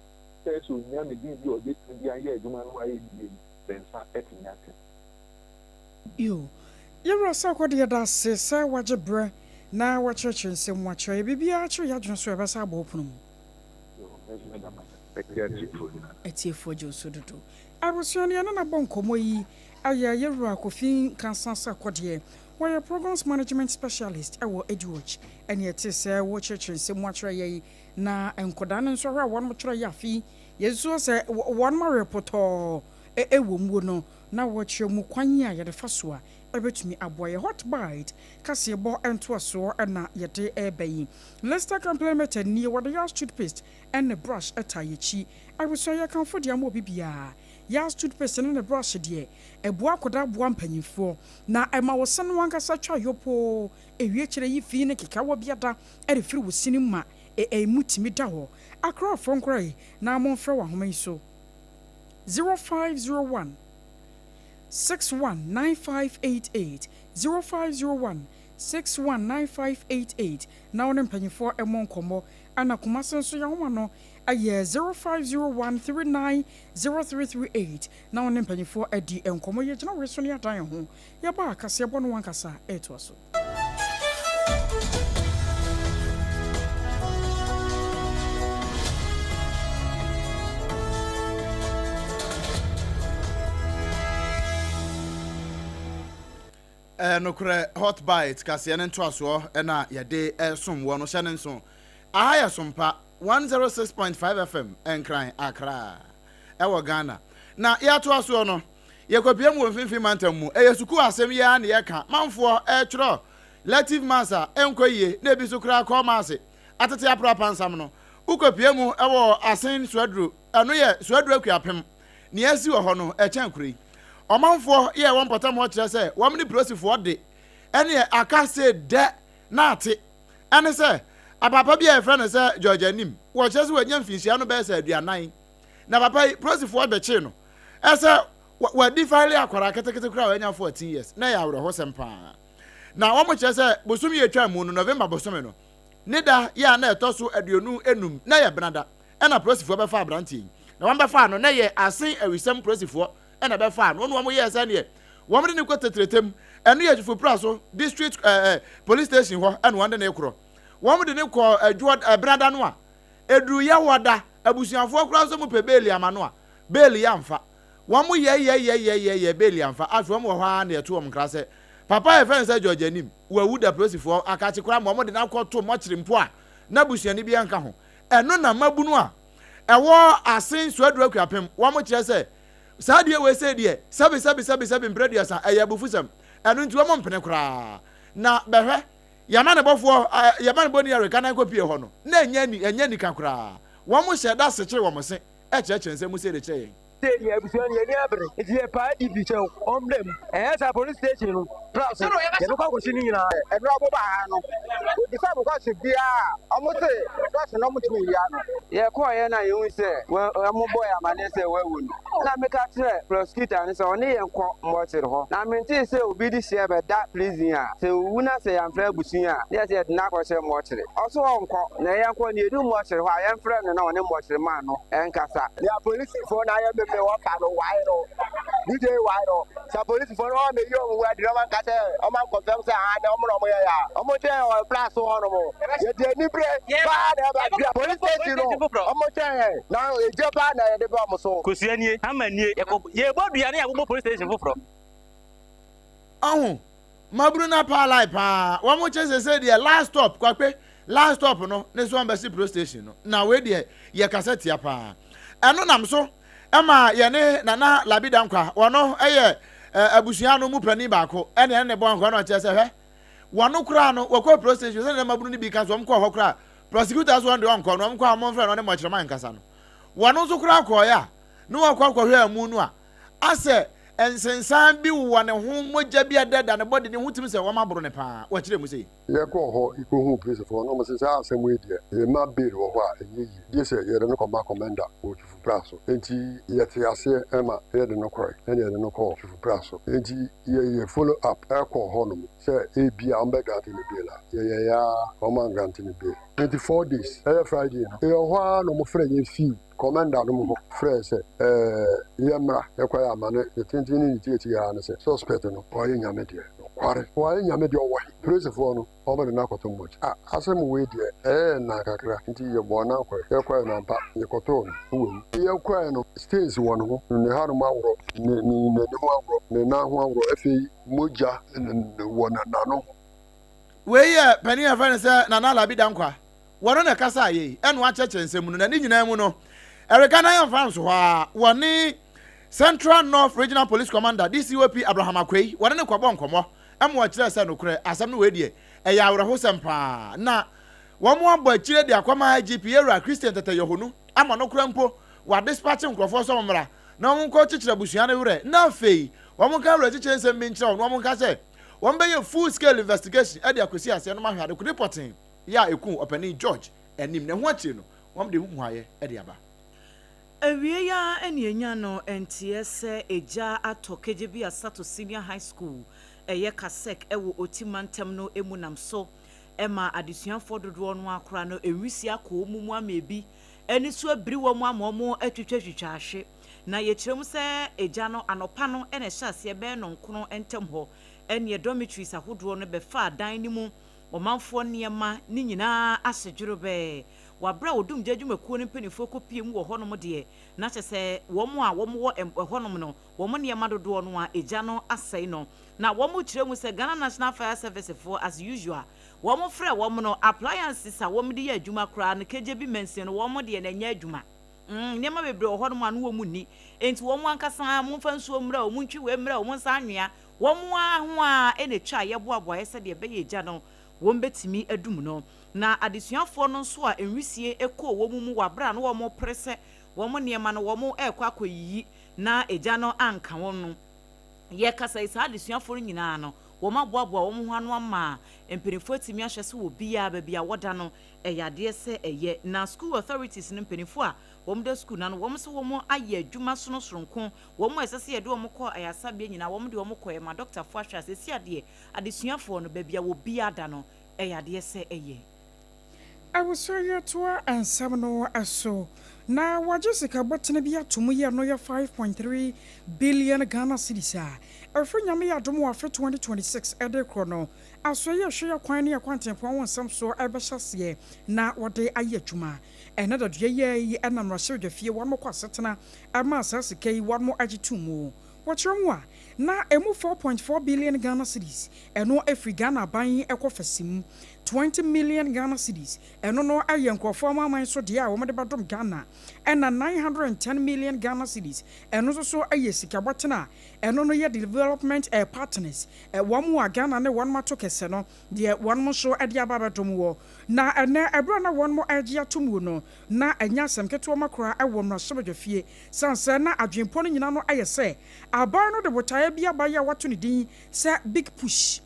sɛ sɛ onya ne biribi a ɔbɛtumi de ayɛ adwuma no ayɛ yie no ne nsa atumi aka. Yo, yɛwura sɛ ɔkɔ deɛ da ase sɛ wagye berɛ na wakyerɛkyerɛ nsɛm mu akyerɛ yɛ biribiara kyerɛ yɛ adwene so a ɛbɛsa abɔ wo pono mu. Atiefoɔ gye wo so dodo. Abusua no yɛne no abɔ nkɔmmɔ yi ayɛ yɛwura Kofi Nkansah Sarkodie. Wɔyɛ Programs Management Specialist wɔ Eduwatch. Ɛne ɛte sɛ wɔkyerɛkyerɛ nsɛm mu akyerɛ yɛn na nkɔdaa no nso ahwɛ a wɔn kyerɛ yɛ afe yi yɛnsuo sɛ wɔn awerɛ pɔtɔɔ ɛwɔ muo no na wɔkyerɛ mu kwan a yɛde fa so a ɛbɛtumi aboa yɛ. Hot Bite kaseɛbɔ ntoasoɔ na yɛde ɛreba yi. Lester Company Limited nie wɔde Yas toothpaste ɛne brush ɛta yɛkyi. Abusua yɛkamfo deɛ ama obi biara. Yas toothpaste ne ne brush deɛ ɛboa akɔda aboa mpanyinfoɔ na ɛma wo se no ankasa twa yopoo ewie kyerɛ yi fi ne kekawa biada ɛde firi wo sini ma ɛmu tumi da hɔ. Akorɔfoɔ nkora yi na momfrɛ wɔ ahoma yi so 0501 619588 0501 619588 na wo ne mpanyinfoɔ ɛmmɔ nkɔmmɔ. Ɛna Kumase nso yɛahoma no ɛyɛ 0501390338 na wo ne mpanyinfoɔ adi nkɔmmɔ. Yɛgyina wei so ne adan ho yɛba akaseɛbɔ no wankasa ɛtoa so. Nokorɛ Hot Bite kaseɛ no ntoasoɔ na yɛde ɛresom wɔ no. Hyɛ ne nso aha yɛ Sompa 106.5 FM Nkran Accra ɛwɔ Ghana. Na yɛatoa soɔ no yɛkɔpie mu wɔ mfimfini mantam mu. Ɛyɛ sukuu asɛm yi ara na yɛka manfoɔ ɛretwerɛ lective mass a ɛnkɔ yie na ebi so koraa kɔɔ maase atete apra apansam no. Wokɔpie mu ɛwɔ Asen Suaduro, ɛno yɛ Suaduro Akuapem. Nea asi wɔ hɔ no ɛkyɛn koro yi. Ɔmanfoɔ yɛ wɔn mpɔtam hɔ kyerɛ sɛ wɔn ne polisifoɔ de ɛneɛ aka se dɛ na ate. Ɛne sɛ apapa bi a yɛfrɛ no sɛ George Anim, wɔkyerɛ sɛ wanya mfinhyia no bɛyɛ sɛ 40. Na papa yi polisifoɔ bɛkyee no ɛsɛ wadi file akwaraa ketekete koraa a wanya 14 years. Na ɛyɛ awerɛhosɛm paa. Na wɔn kyerɛ sɛ bosom yi atwa mu no, November bosome no ne da yɛ a na ɛtɔ so 25 na ɛyɛ benada ɛna polisifoɔ bɛfa aberanteɛ yi. Na wɔn bɛfaa no na ɛyɛ Asen Awisɛm polisifoɔ ɛna bɛfaa no. Wɔn yɛɛ sɛ neɛ wɔn de ne kɔ Tetretem, ɛno yɛ Twifo so district police station hɔ ɛna wɔn de ne korɔ. Wɔn de ne kɔ adwoɔ ɛbenada no a eduru Yɛwɔda, abusuafoɔ koraa nso mo pɛ beeli ama no a beeli amfa. Wɔn yɛ yɛ yɛ yɛ yɛ yɛ beeli amfa. Afei wɔn wɔ hɔ ara na yɛto wɔn nkra sɛ papa a yɛfrɛ no sɛ George Anim wawu da polisifoɔ akakye koraa ma wɔn de no akɔto mɔkyere mpo a na busuani bi nka ho. Ɛno na mmabunu a ɛwɔ Asen Suaduro Akuapem wɔn kyerɛ sɛ saa deɛ wei sei deɛ sɛbi sɛbi sɛbi sɛbi mprɛ aduasa ɛyɛ abufusɛm. Ɛno nti wɔn mpene koraa. Na bɛhwɛ yɛma ne bɔfoɔ yɛma ne bɔni ɛreka na nkɔpie hɔ no na ɛnyɛ ɛnyɛ nika koraa. Wɔn hyɛ da sekyere wɔn se ɛkyerɛkyerɛ nsɛm mu sei de kyerɛ yɛn. Seesei deɛ abusua no yɛn ani abere nti yɛpaa DP kyɛw ɔmmra mu ɛnyɛ saa police station no pra so yɛbɛkɔ akɔhye ne nyinaa. Ɛberɛ a wɔbaa ha no, wɔbisaa me question biara a, wɔse question no wɔntumi nyi ano. Yɛkɔeɛ na yɛhui sɛ wɔbɔɔ yɛn amaneɛ sɛ wawu no, ɛna meka kyerɛɛ prosecutor no sɛ ɔne yɛn nkɔ mortuary hɔ. Na mentee sɛ obi de hyia bɛda prison a, sɛ ɔwu na sɛ yɛamfrɛ abusua a, na yɛsɛ yɛde no akɔhyɛ mortuary. Ɔse ɔnkɔ, na yɛnkɔ, na yɛdu mortuary hɔ a yɛmfrɛ no na ɔne mortuary man no nkasa. Nea polisifoɔ no ayɛ me me wɔfa no wae no DJ wae no sɛ polisifoɔ no wɔn bɛyi wɔn ho adi na wɔn anka sɛ wɔn ankɔfɛm sɛ aha na wɔn na wɔn yɛ ya wɔn kyɛn wɔn fla so hɔ nom yɛde anibere paa na ɛba dua police station no wɔn kyɛn yɛn na egya paa na yɛde ba wɔn so. Kosua nie, hammer nie, yɛkɔ yɛbɔ dua ne yɛabobɔ police station foforɔ. Ɔho, mabunu na paa lai paa, wɔn kyɛ sese deɛ last stop, kwakpe, last stop no ne so wɔn bɛsi pro station no, na wei deɛ yɛ kasa tia paa. Ɛno nam so ɛma yɛne Nana Labi Dankwa, wɔno ɛyɛ abusua no mu panin baako, ɛne ɛne ne bɔ nkɔ na ɔkyerɛ sɛ hwɛ, wɔno koraa no wɔkɔ pro station sɛ mabunu no bi ka so wɔn kɔɔ hɔ koraa, prosecutor so wɔn deɛ ɔnkɔ no, wɔn kɔ a wɔn mfrɛ no ɔne mɔkyerɛma nkasa no, wɔno nso koraa kɔɔeɛ a, ne wɔkɔ akɔhwɛ amu no a, asɛ nsensan bi wowɔ ne ho, mogya bi a ɛdɛɛda ne bɔde ne ho tumi sɛ wɔaboro no paa. Wɔkyerɛɛ mu sei. Yɛkɔɔ hɔ kɔhuu polisfoɔ no, wɔse saa asɛm yi deɛ yɛma bail wɔ hɔ a ɛnyɛ yie, gye sɛ yɛde no kɔma kɔmɛnda wɔ Twifupra so. Enti yɛtee aseɛ ma yɛde no kɔe, ɛna yɛde no kɔɔ Twifupra so. Enti yɛyɛ follow up kɔɔ hɔnom sɛ ebia wɔbɛgrante no bail a, yɛyɛeɛ ara wɔangrante no bail. Enti 4 days, ɛyɛ Friday no, yɛwɔ hɔ ara na wɔfrɛɛ yɛn fii Kɔmɛnda nom hɔ frɛɛ sɛ ɛɛ yɛmmra yɛkɔyɛ amane ne tenten ne ne tiatia ara ne sɛ suspect no wayɛ Nyame deɛ nokware wayɛ Nyame deɛ ɔwɔ he? Polisifoɔ no wɔn de no akɔto mmɔkye ah asɛm wei deɛ ɛyɛ yɛn naa kakra nti yɛbɔɔ nan kɔɛ yɛkɔɛ no ampa yɛkɔtoo no wawu yɛkɔɛ no stains wɔ ne ho ne hanom aworɔ ne ne n'ani ho aworɔ ne nan ho aworɔ afei mogya wɔ n'ano ho. Wei yɛ panin a yɛfrɛ no sɛ Nana Alabi Dankwa. Wɔno na ɛkasaa yei ɛna wakyerɛkyerɛ nsɛm mu no, na ne nyinaa mu no, ɛreka na yɛmfa nso hɔ ara, wɔne Central North Regional Police Commander, DCOP Abraham Akwei, wɔne no kɔbɔɔ nkɔmmɔ ma ɔkyerɛɛ sɛ nokorɛ asɛm no wei deɛ ɛyɛ awerɛhosɛm paa na wɔn abɔ akyire de akɔma IGP Yɛwura Christian Tetteh Yohuno ama no koraa mpo wɔadispakye nkurɔfoɔ sɛ wɔn mmra na wɔn nkɔ kyekyere abusua no werɛ na afei wɔn nka awerɛkyekyere nsɛm bi nkyerɛ wɔn na wɔn nka sɛ wɔn bɛyɛ full scale investigation de akɔsi aseɛ no mahwɛ adekode pɔtee yɛ a ekum Ɔpanin George anim, na ɛho akyiri no, wɔde ho mmuaeɛ de aba. Awiei ara na yɛnya no nteɛ sɛ egya atɔ Kedjebi Asato Senior High School, ɛyɛ Kasek wɔ Oti mantam no mu nam so ma adesuafoɔ dodoɔ no ara koraa no nwisi akɔ wɔn mu ama ebi ani so abiri wɔn ama wɔatwitwatwitwa ahwe. Na yɛkyerɛ mu sɛ egya no anɔpa no na ɛhyɛ aseɛ bɛyɛ nnɔnkron ntam hɔ ɛneɛ dormitories ahodoɔ no bɛfaa dan no mu Ɔmanfoɔ nneɛma no nyinaa ahye dwerɛbɛɛ. Wɔ aberɛ a odumgya adwumakuo no mpanimfoɔ kɔpue mu wɔ hɔnom deɛ, na kyerɛ sɛ wɔn a wɔwɔ ɛhɔnom no, wɔn nneɛma dodoɔ no ara egya no asɛe no. Na wɔkyerɛ mu sɛ Ghana National Fire Service foɔ as usual, wɔfrɛ wɔn no, appliances a wɔde yɛ adwuma koraa no, kgyebi mansin no, wɔn deɛ no ɛnyɛ adwuma. Mm, nneɛma bebree wɔ hɔnom a no wɔn nni. Enti wɔn ankasa momfa nsuo mmra o, montwi wei mmra o, monsa anwea. Wɔn ara ho ara na ɛtwa a yɛboaboaeɛ sɛdeɛ ɛbɛyɛ egya no wɔn bɛtumi adum no. Na adesuafoɔ no nso a nwisie kɔɔ wɔn mu wɔ aberɛ a na wɔrepere sɛ wɔn nneɛma no wɔrekɔ akɔyiyi na egya no anka wɔn no, yɛrekasa yi saa adesuafoɔ no nyinaa no wɔaboaboa wɔn ho ano ama mpanimfoɔ atumi ahwɛ sɛ obiara baabi a wɔda no ɛyɛ adeɛ sɛ ɛyɛ. Na school authorities no mpanimfoɔ a wɔda sukuu no ano wɔn nso wɔayɛ adwuma sono soronko Wɔn a ɛsɛ sɛ yɛde wɔn kɔ ayaresabea nyinaa, wɔde wɔn kɔeɛ ma dɔktafoɔ ahwɛ a seesei adeɛ, adesuafoɔ no, baabi a obiara da no, ɛyɛ adeɛ sɛ ɛyɛ. Abusua yi atoa nsɛm no so na wɔagye sika bɔtene bi ato mu yi a ɛno yɛ 5.3 billion Ghana cedis a ɛfiri Nyame yɛ adom wɔ afe 2026 de rekorɔ no. Asoɛeɛ a ɛhwɛ yɛ akwan ne akwantempɔn ho nsɛm soɔ rebɛhyɛ aseɛ na wɔde ayɛ adwuma. Ɛnnɛ dadua yi ara yi na mmarahyɛbadwafie wɔn kɔ asetena maa saa sika yi wɔn gye too mu. Wɔkyerɛ mu a, na ɛmu 4.4 billion Ghana cedis ɛno ɛfiri Ghana aban kɔ fasim. 20 million Ghana cedis, ɛno no yɛ nkurɔfoɔ amanaman so deɛ a wɔde bɛdom Ghana, ɛna 910 million Ghana cedis, ɛno nso so yɛ sika bɔtene a ɛno no yɛ development partners, wɔn a Ghana ne wɔn ato kɛsɛ no deɛ wɔn nso de aba abɛdom wɔ. Na ɛnnɛ, ɛberɛ a na wɔn regye ato mu no, na ɛnyɛ asɛm ketewa ma koraa wɔ mmarahyɛbadwafie, sane sɛ na adwenpɔ no nyinaa no yɛ sɛ aban no de botaeɛ bi aba yi a wɔato ne din sɛ Big Push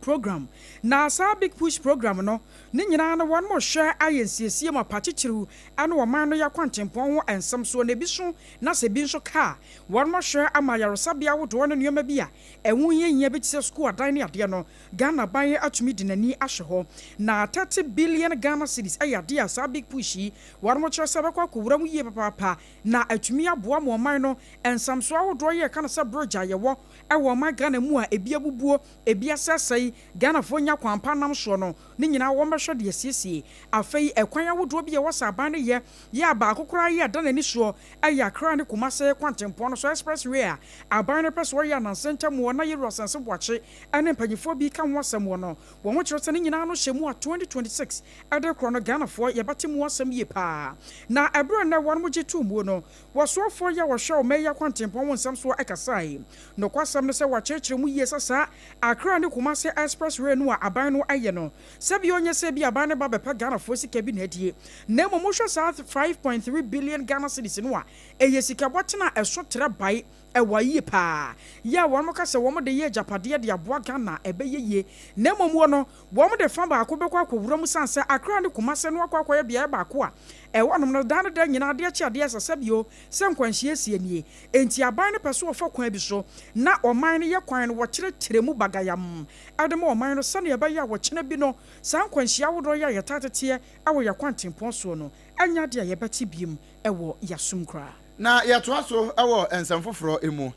Program. Na saa Big Push Program no, ne nyinaa no wɔn rehwɛ ayɛ nsiesie mapa titiriw ne ɔman no yɛ akwantempɔn ho nsɛm soɔ, na ebi so na sɛ ebi nso ka a, wɔn ahwɛ ama ayaresabea ahodoɔ ne nneɛma bi a ɛho hiahia bi te sɛ sukuu adan ne adeɛ no, Ghana ban atumi de n'ani ahyɛ hɔ. Na 30 billion Ghana cedis yɛ adeɛ a saa Big Push yi wɔn kyerɛ sɛ bɛkɔ akɔwura mu yie papaapa na atumi aboa ma ɔman no nsamsoɔ ahodoɔ yɛ ka no sɛ bridge a yɛwɔ ɛwɔ ɔman Ghana mu a ebi abubuo, ebi asɛesɛe, Ghanafoɔ nya kwan pa nam soɔ no, ne nyinaa wɔn bɛhwɛ de asiesie. Afei ɛkwan ahodoɔ bi a ɛwɔ sɛ aban no yɛ yɛ a baako koraa yɛ ɛda n'ani soɔ ɛyɛ Accra ne Kumase kwantempɔn no so expressway a aban no pɛ sɛ ɔyɛ ananse ntam wɔ na yɛwura Asɛnse Boakye ɛne mpanyinfoɔ bi ka ho asɛm wɔ no. Wɔn ho kyerɛ sɛ ne nyinaa no hyɛ mu a 2026 ɛde korɔ no, Ghanafoɔ yɛbɛte mu asɛm yie paa. Na ɛberɛ nnɛ wɔn mo gye too muo no, wɔsoafoɔ yɛ wɔhwɛ ɔma yi akwantempɔn ho nsɛm soɔ ɛkasae. Nokwasɛm no sɛ wɔakyerɛkyerɛ mu yie sɛ saa Accra ne Kumase expressway no a aban no ayɛ no, sɛbi ɔnyɛ sɛ bi aban no ba bɛpɛ Ghanafoɔ sika bi na adie, na mmom wohwɛ saa 5.3 billion Ghana cedis no a, ɛyɛ sika bɔtena a ɛso trɛ bae ɛwɔ yie paa yɛ a wɔn ka sɛ wɔn de yɛ agyapadeɛ de aboa Ghana ɛbɛyɛ yie. Na mmom wɔ no, wɔn de fa baako bɛkɔ akɔwura mu san sɛ Accra ne Kumase no akɔ akɔyɛ beaeɛ baako a ɛwɔ nom no daa no da nyinaa adeɛ kye adeɛ sɛ sɛbio sɛ nkwanhyia sie nie. Enti aban no pɛ so wɔfa kwan bi so na ɔman no yɛ kwan no wɔkyerɛkyerɛ mu bagayam ɛde ma ɔman no, sɛnea ɛbɛyɛ a wɔkyena bi no saa nkwanhyia ahodoɔ yɛ a yɛtaa teteɛ ɛwɔ yɛ kwantempɔn soɔ no ɛnyɛ adeɛ a yɛbɛte biem ɛwɔ yɛasom koraa. Na yɛtoa so wɔ nsɛm foforɔ mu.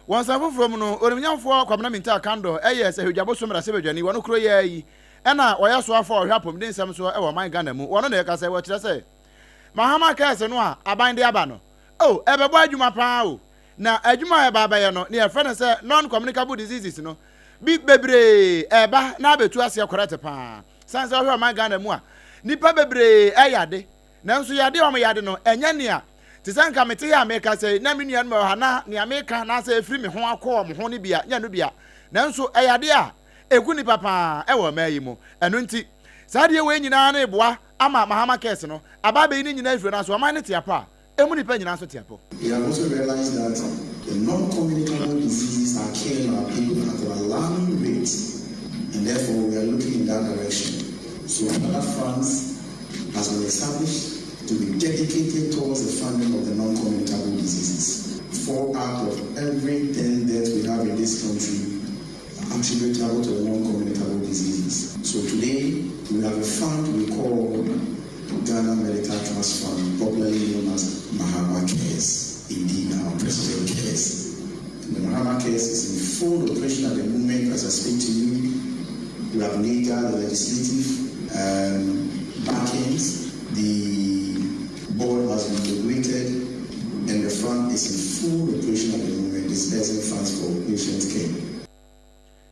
Wɔ nsɛm foforɔ mu no, Onimnyamfoɔ Kwabena Mintah Akandoh yɛ Sɛhwedwabo so mmarahyɛbadwani wɔ no kuro yɛ yi ɛna wɔyɛ soafoɔ a ɔhwɛ apɔmuden nsɛm soɔ wɔ ɔman Ghana mu. Wɔno na yɛka sɛ wɔkyerɛ sɛ Mahama Cares no a aban de aba no, oh, ɛbɛbɔ adwuma paa o. Na adwuma a ɛba abɛyɛ no ne yɛfrɛ no sɛ non-communicable diseases no bi bebree ɛba na abɛtu aseɛ correct paa. Sane sɛ ɔhwɛ ɔman Ghana mu a, nipa bebree ɛyɛ ade, nanso yade a wɔn yade no ɛnyɛ nea te sɛ nka mete yɛ a meka sɛ na me nuanom wɔ ha na nea meka na sɛ ɛfiri me ho akɔ wɔn ho no bia nyɛ no bia, nanso ɛyɛ ade a ɛku nipa paa ɛwɔ ɔman yi mu. Ɛno nti saa adeɛ wei nyinaa no eboa ama Mahama Cares no aba abɛyi ne nyinaa afiri no aso ɔman no te apɔ a emu nipa nyinaa nso te apɔ. We have also realized that the non-communicable diseases are killing our people at an alarming rate, and therefore we are looking in that direction. So another funds has been established to be dedicated towards the funding of the non-communicable diseases. 4 out of every 10 deaths we have in this country are attributable to the non-communicable diseases. So today we have a fund we call Ghana Medical Trust Fund, popularly known as Mahama Cares. Indeed, our President cares. And the Mahama Cares is in full operation at the moment as I speak to you. We have legal, the legislative backings. The board has been inaugurated, and the fund is in full operation at the moment, disbursing funds for patient care.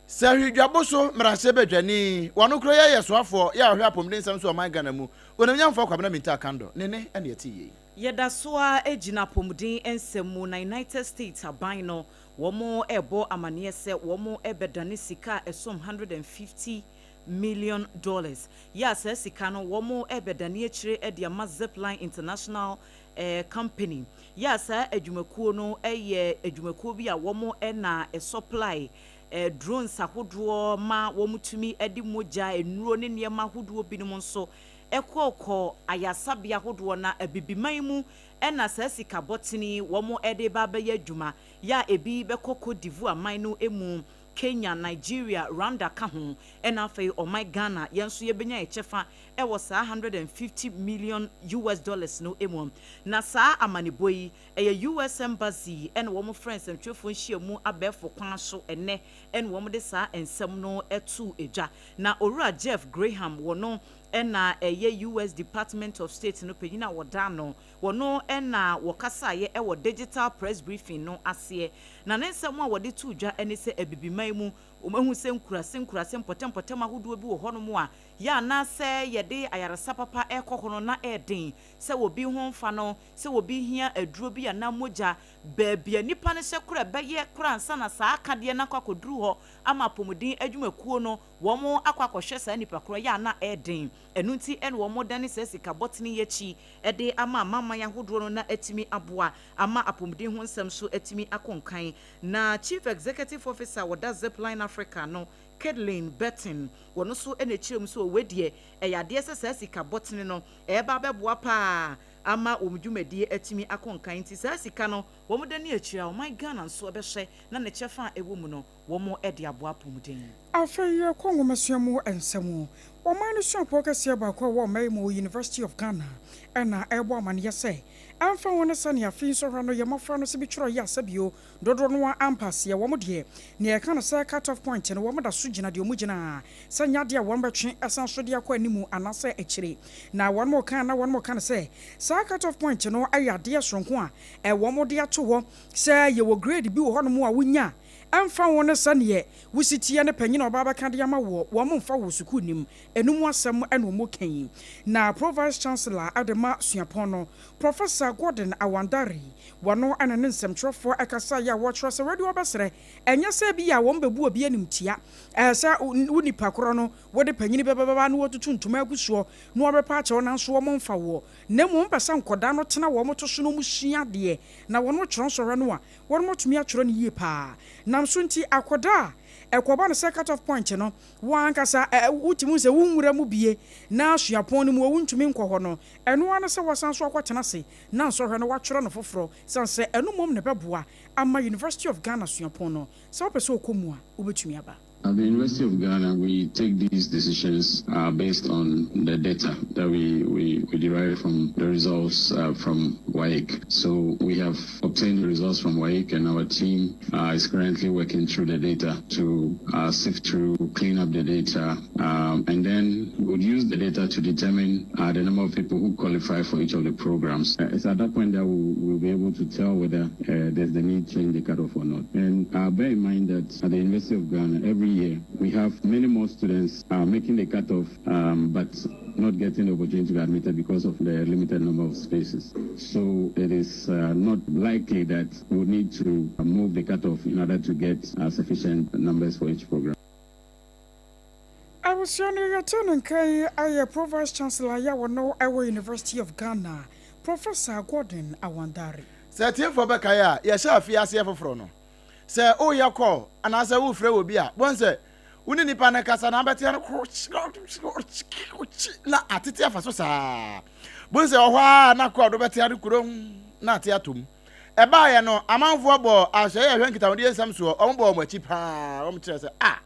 Sɛhwedwabo so mmarahyɛbadwani wɔno kuro yɛ yɛ soafoɔ yɛ a ɔhwɛ apɔmuden nsɛm so ɔman Ghana mu, Onimnyamfoɔ Kwabena Mintah Akandoh ne ne ɛne ɛte yie. Yɛda so a gyina apɔmuden nsɛm mu. Na United States aban no wɔn ɛrebɔ amanneɛ sɛ wɔn ɛbɛdane sika a ɛsom $150 million yɛ a saa sika no wɔn ɛbɛdane akyire de ama Zipline International Company yɛ a saa adwumakuo no yɛ adwumakuo bi a wɔn ɛna ɛsupply drones ahodoɔ ma wɔn tumi de mogya, nnuro ne nneɛma ahodoɔ binom nso ɛkɔɔkɔ ayasabea ahodoɔ. Na abibiman mu ɛna saa sika bɔtene wɔn de ba abɛyɛ adwuma yɛ a ebi bɛkɔ Cote d'Ivoire man no mu, Kenya, Nigeria, Rwanda ka ho, ɛna afei ɔman Ghana yɛn nso yɛbɛnya ɛkyɛfa ɛwɔ saa US$150 million no mu. Na saa amanebɔ yi ɛyɛ US Embassy ɛna wɔn frɛ nsɛmtwerɛfoɔ nhyiamu abɛɛfo kwan so ɛnɛ ɛna wɔn de saa nsɛm no ɛto edwa. Na Owura Jeff Graham wɔ no ɛna ɛyɛ US Department of State no panyin a wɔda no wɔno ɛna wɔkasaeɛ ɛwɔ digital press briefing no aseɛ. Na ne nsɛm a wɔde to dwa ɛne sɛ abibiman mu. Wɔahu sɛ nkuraase nkuraase mpɔtam mpɔtam ahodoɔ bi wɔ hɔnom a yɛ a na sɛ yɛde ayaresa papa rekɔ hɔ no na ɛyɛ den sɛ obi ho mfa no, sɛ obi hia aduro bi anaa mogya, baabi a nipa no hyɛ koraa ɛbɛyɛ koraa ansa na saa akadeɛ no akɔ akɔduru hɔ ama apɔmuden adwumakuo no wɔn akɔ akɔhwɛ saa nipa korɔ yɛ a na ɛyɛ den. Ɛno nti na wɔdane saa sika bɔtene yi akyi de ama amanaman ahodoɔ no na atumi aboa ama apɔmuden ho nsɛm so atumi akɔ nkan. Na Chief Executive Officer a ɔda Zipline Africa ano, Caitlin Burton, wɔno nso na ɛkyerɛ mu sɛ wei deɛ ɛyɛ adeɛ sɛ saa sika bɔtene no ɛreba abɛboa pa ara ama wɔn dwumadie atumi akɔ nkan nti saa sika no wɔdane akyire a ɔman Ghana nso bɛhwɛ na ne kyɛfa a ɛwɔ mu no wɔde aboa apɔmuden. Afei yɛkɔ nwomasua mu nsɛm. Ɔman no suapɔn kɛseɛ baako a ɛwɔ ɔman yi mu, University of Ghana, na ɛrebɔ amaneɛ sɛ, ɛmfa ho ne sɛnea afe yi nsɔhwɛ no yɛ mmɔfra no sɛ bi twerɛ yɛ asɛ bio, dodoɔ no ara ampa aseɛ. Wɔn deɛ, nea yɛka no sɛ cut off point no, wɔn da so gyina deɛ wɔn gyina, sɛ nyɛ adeɛ a wɔn bɛtwe san so de akɔ animu anaasɛ akyire. Na wɔn reka na wɔn reka no sɛ, saa cut off point no yɛ adeɛ soronko a wɔn de ato hɔ sɛ yɛwɔ grade bi wɔ hɔnom a wonya a, Ɛmfa ho ne sɛdeɛ wo si teɛ ne panyin a ɔba abɛka de ama woɔ, wɔn mfa wo sukuu nim. Ɛno mu asɛm na wɔka yi. Na Pro Vice Chancellor de ma suapɔn no, Professor Gordon Awandare, wɔno na ne nsɛmtwerɛfoɔ kasaeɛ a wɔkyerɛ sɛ wɔde wɔbɛsrɛ, ɛnyɛ sɛ ebia wɔn bɛbu obi animtia, sɛ wo nipa korɔ no wode panyin bɛbɛba na wɔatutu ntoma agu soɔ na wɔbɛpa akyɛw nanso wɔn mfa woɔ, na mmom wɔpɛ sɛ nkɔdaa no tena wɔn to so na wɔn sua adeɛ na wɔn twerɛ nsɔhwɛ no a Wɔatumi atwerɛ no yie paa. Nam so nti akɔda a ɛkɔba no sɛ cut off point no, wo ankasa ɛ, wotumi hu sɛ wo nwura mu bue na suapɔn no mu wontumi nkɔ hɔ no, ɛno ara ne sɛ woasan so akɔtena ase na nsɔhwɛ no woatwerɛ no foforɔ sane sɛ ɛno mmom na ɛbɛboa ama University of Ghana suapɔn no sɛ wopɛ sɛ wokɔ mu a wobɛtumi aba. At the University of Ghana, we take these decisions uh, based on the data that we, we, we derive from the results uh, from WAEC. So we have obtained the results from WAEC, and our team uh, is currently working through the data to uh, sift through, clean up the data, um, and then we would use the data to determine uh, the number of people who qualify for each of the programs. Uh, it's at that point that we'll, we'll be able to tell whether there's the need to change the cutoff or not. And bear in mind that at the University of Ghana, every year we have many more students uh, making the cutoff, um, but not getting the opportunity to be admitted because of the limited number of spaces. So it is uh, not likely that we would need to move the cutoff in order to get uh, sufficient numbers for each program. Abusua no yɛtee no nka yi ayɛ Pro Vice Chancellor yi a wɔno wɔ University of Ghana, Professor Gordon Awandare. Sɛ atiefoɔ bɛkae a, yɛhyɛ afe aseɛ foforɔ no, sɛ woreyɛ call anaasɛ worefrɛ obi a, bohu sɛ wo ne nipa no kasa na abɛte no na atete afa so saa. Bohu sɛ ɔhɔ a na call no bɛte ano kurom na ate atom. Ɛbaeɛ no, amanfoɔ bɔɔ ahwɛeɛ a ɛhwɛ nkitahodie nsɛm soɔ, wɔn bɔɔ wɔn akyi paa, wɔn kyerɛ sɛ ah,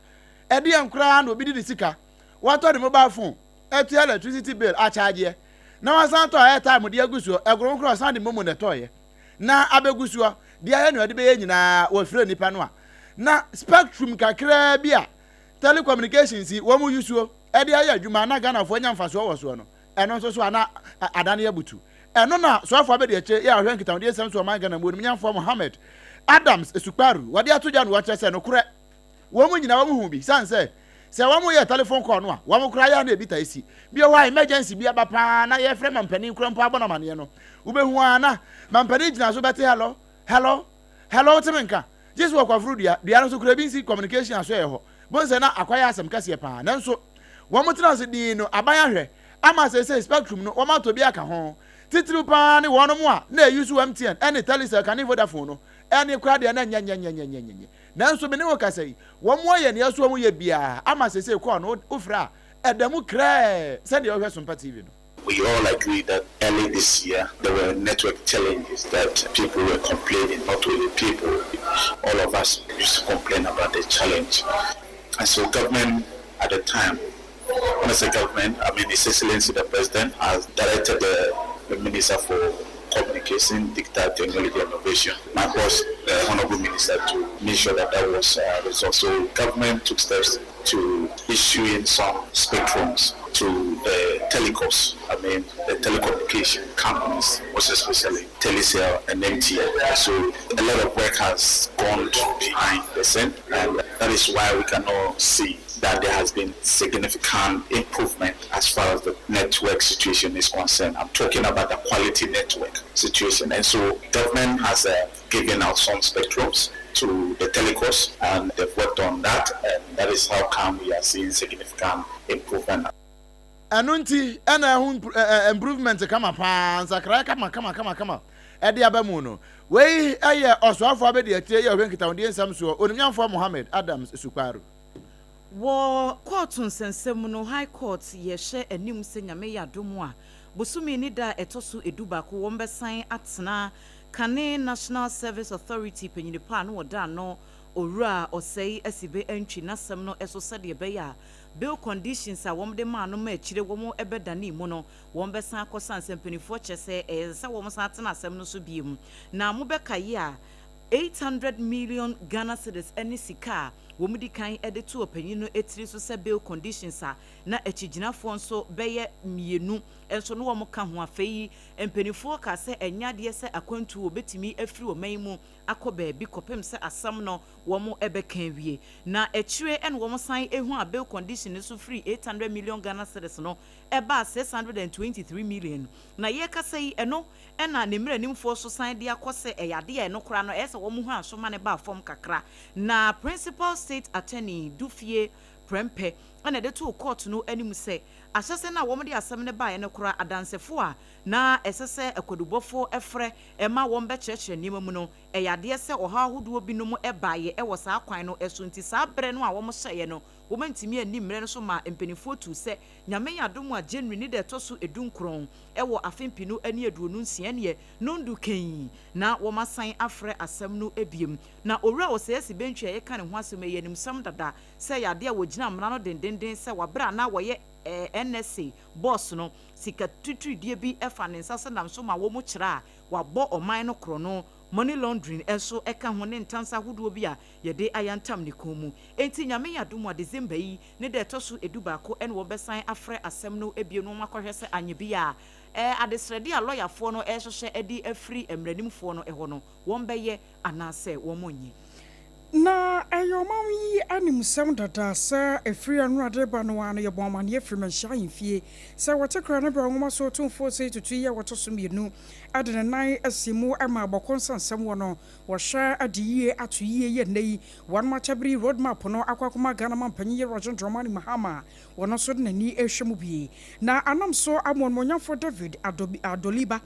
ɛdeɛn koraa na obi de ne sika watɔ ne mobile phone atua electricity bill akyagyeɛ na wasan tɔ airtime de agu soɔ, ɛgoro koraa ɔsan de momo na ɛtɔeɛ na abɛgu soɔ de ayɛ nea ɔde bɛyɛ nyinaa wɔfrɛ nipa no a na spectrum kakraa bi a telecommunications yi wɔn yusuo de ayɛ adwuma na Ghanafoɔ anya mfasoɔ wɔ soɔ no ɛno nso so a na adane abutu ɛno na soafoɔ abɛdi akyire yɛ a ɔhwɛ nkitahodie nsɛm so ɔman Ghana mu onimnyamfoɔ Mohammed Adams Sukparu wɔde ato dwa no wɔkyerɛ sɛ nokorɛ Wɔn nyinaa wɔn hu bi sane sɛ sɛ wɔn yɛ telephone call no a wɔn koraa yɛ a na ebi taa si. Bi wɔ hɔ a emergency bi aba paa na yɛfrɛ mampanin koraa mpo abɔ no amaneɛ no wobɛhu ara na mampanin gyina so bɛte hello hello hello wote me nka gye sɛ wɔkɔforo dua dua no so koraa ebi nsi communication aso yɛ hɔ bohu sɛ na akɔyɛ asɛm kɛseɛ paa nanso wɔn tena ase dinn no aban ahwɛ ama seesei spectrum no wɔn atɔ bi aka ho titiriw paa ne wɔn a na ɛyi so MTN ɛne Telecel kane Vodafone no ɛne koraa deɛ na nyɛnyɛnyɛnyɛnyɛnyɛ Nanso me ne wo kasa yi, wɔayɛ nea ɛsɛ wɔyɛ biara ama seesei kɔɔ no wofrɛ a, ɛda mu krɛɛ sɛnea wohwɛ Sompa TV no. We all agree that early this year there were network challenges that people were complaining, not only people, all of us used to complain about the challenge. And so government at the time, when I say government, I mean His Excellency the President has directed the, the Minister for Communication, Digital Technology and Innovation, my boss, the Honorable Minister, to make sure that that was uh, resolved. So government took steps to issuing some spectrums to the telecos, I mean the telecommunication companies, most especially Telecel and MTN. So a lot of work has gone behind the scene, and that is why we cannot see that there has been significant improvement as far as the network situation is concerned. I'm talking about the quality network situation. And so government has given out some spectrums to the telecos, and they've worked on that, and that is how come we are seeing significant improvement. Ɛno nti ɛna ɛho improvement kama paa, nsakrae kama kama kama kama ɛde aba mu no. Wei ɛyɛ ɔsoafoɔ abɛdi akyire yɛ ɔhwɛ nkitahodie nsɛm soɔ, Onimnyamfoɔ Mohammed Adams Sukparu. Wɔ kɔɔto nsɛnsɛm no, High Court yɛhyɛ anim sɛ Nyame yɛ adom a, bosome ne da a ɛtɔ so 11 wɔn bɛsan atena kane National Service Authority panyinipa a no wɔda ano, Owura Ɔsɛe Asibe Antwi n'asɛm no so, sɛdeɛ ɛbɛyɛ a bail conditions a wɔn de maa no ma akyire wɔn bɛdane mu no, wɔn bɛsan akɔsa nsɛmpanimfoɔ kyerɛ sɛ ɛyɛ sɛ wɔn san atena asɛm no so biem. Na mobɛka yi a, 800 million Ghana cedis ne sika a wɔn di kan de to ɔpanyin no tiri so sɛ bail conditions a na akyigyinafoɔ nso bɛyɛ mmienu nso no wɔn ka ho. Afei mpanimfoɔ ka sɛ ɛnyɛ adeɛ sɛ akwantuo wɔbɛtumi afiri ɔman mu akɔ baabi kɔpem sɛ asɛm no wɔn bɛka awie. Na akyire ɛna wɔn san ehu a bail condition no so firi 800 million Ghana cedis no ɛbaa 623 million. Na yɛkasa yi, ɛno ɛna ne mmeranimfoɔ so san de akɔ sɛ ɛyɛ adeɛ a ɛno koraa no ɛyɛ sɛ wɔn ho aso ma ne baa fam kakra. Na Principal State Attorney Dufie Prɛmpɛ ɛna ɛde too court no anim sɛ ahyɛsɛ no a wɔn de asɛm no baeɛ no koraa, adansefo a na ɛsɛ sɛ akwadubɔfoɔ ɛfrɛ ɛma wɔn bɛkyerɛkyerɛ nneɛma mu no, ɛyɛ adeɛ sɛ ɔhaw ahodoɔ binom ɛbaeɛ ɛwɔ saa kwan no ɛso, nti saa berɛ no a wɔn hyɛeɛ no, wɔn ntumi ani mmerɛ no so ma mpanimfoɔ tu sɛ Nyame yɛ adom a, January ne da ɛtɔ so 19 ɛwɔ afe 2026 neɛ nondu kɛn na wɔn asan afrɛ asɛm no ebiem. Na Owura Ɔsɛe Bentwi a yɛka ne ho asɛm, ɛyɛ animsɛm dada sɛ yɛ adeɛ a wɔgyina mmara no dendenden sɛ wabrɛ a na wɔyɛ NSA boss no, sika tuturidie bi ɛfa ne nsa sɛ nam so ma wɔn kyerɛ a wabɔ ɔman no korɔ no, money laundering nso ɛka ho ne ntansa ahodoɔ bi a yɛde ayantam ne kɔn mu. Enti Nyame yɛ adom a, December yi ne da ɛtɔ so 11 ɛna wɔbɛsan afrɛ asɛm no ebien no, wɔn akɔhwɛ sɛ anye bi a adesrɛde a lɔyafoɔ no ɛrehyehyɛ de afiri mmaranimfoɔ no ɛhɔ no, wɔn bɛyɛ anaasɛ wɔn nyɛ. Na ɛyɛ ɔman yi animsɛm dada sɛ ɛfiri anurade ba no a no yɛbɔ amanneɛ firi Manhyia ahemfie sɛ wɔte kora no berɛ nwoma so Ɔtumfoɔ Sɛ Tutu yi a wɔtɔ so mmienu de ne nan asi mu ma abɔkɔ nsansɛm wɔ no wɔhwɛ ade yie ato yie yɛ nnɛ yi wɔn akyɛbere road map no akɔ akɔma Ghana mampanyin yɛ John Dramani Mahama, wɔn nso de n'ani rehwɛ mu bie. Na anam so amoɔnomonyamfoɔ David Adoliba,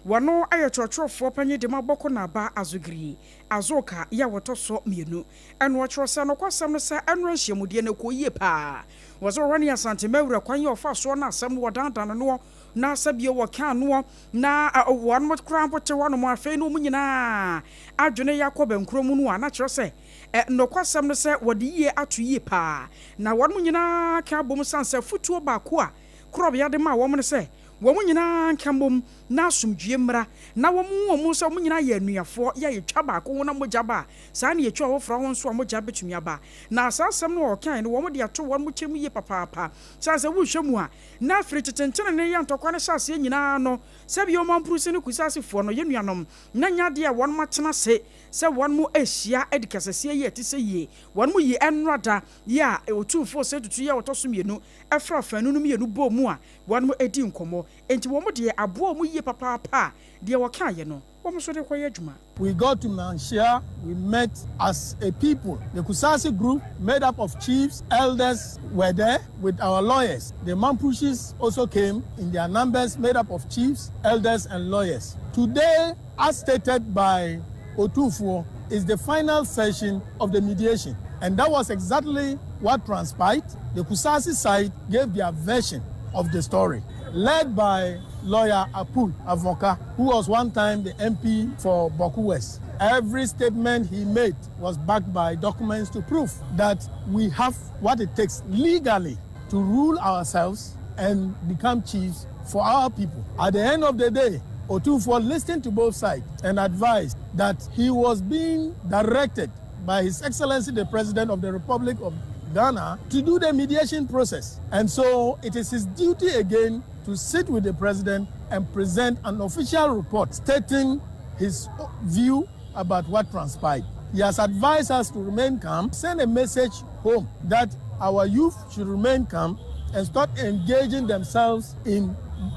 wɔno ayɛ kyerɛkyerɛfoɔ panyin de ma Bɔkɔ Naba Azogiri Azoka yɛ a wɔtɔ so mmienu, ɛno ɔkyerɛ sɛ nokwasɛm no sɛ ɛnora nhyiamudeɛ no kɔ yie paa. Wɔ sɛ wɔhwɛ ne Asante Mawura kwan yɛ ɔfa soɔ no, asɛm no wɔdanedane noɔ na sɛbio wɔka noɔ na wɔn koraa mpo te hɔnom. Afei no wɔn nyinaa adwene yɛ akɔ bɛnkuro mu no a, na kyerɛ sɛ nokwasɛm no sɛ wɔde yie ato yie paa na wɔn nyinaa ka abom san sɛ fotuo baako a korɔbea de ma wɔn no sɛ wɔn nyinaa nka mmom na asomdwie mmra na wɔn mu wɔn sɛ wɔn nyinaa yɛ anuafoɔ yɛ yɛtwa baako ho na mogya ba a, saa ne yɛtwa ɔfoforɔ ho nso a mogya bɛtumi aba. Na saa asɛm no a ɔkae no, wɔn de ato wɔn mo tirim yie papaapa sane sɛ wohwɛ mu a, na afiri tetentene ne yɛ ntɔkwa no hyɛ aseɛ nyinaa no, sɛbi wɔn Ampurusi ne Kusaasifoɔ no yɛ nuanom, na nya adeɛ a wɔn atena ase sɛ wɔn mo ahyia adi kasasie yi a ɛte sɛ yie. Wɔn mo yi ɛnora yɛ a Otumfoɔ Sɛ Tutu yɛ a wɔtɔ so mmienu ɛfra afanu no mmienu bɔɔ mu a wɔn mo adi nkɔmmɔ. Enti wɔn deɛ aboa wɔn yie papaapa a deɛ wɔkaeɛ no, wɔn nso de kɔyɛ adwuma. We got to Manhyia, we met as a people. The Kusasi group, made up of chiefs, elders, were there with our lawyers. The Mampushis also came in their numbers, made up of chiefs, elders, and lawyers. Today, as stated by Otumfuo, is the final session of the mediation. And that was exactly what transpired. The Kusasi side gave their version of the story, led by lawyer Apul Avoka, who was one time the MP for Bawku West. Every statement he made was backed by documents to prove that we have what it takes legally to rule ourselves and become chiefs for our people. At the end of the day, Otumfuo listened to both sides and advised that he was being directed by His Excellency the President of the Republic of Ghana to do the mediation process. And so it is his duty again to sit with the president and present an official report stating his view about what transpired. He has advised us to remain calm, send a message home that our youth should remain calm and stop engaging themselves in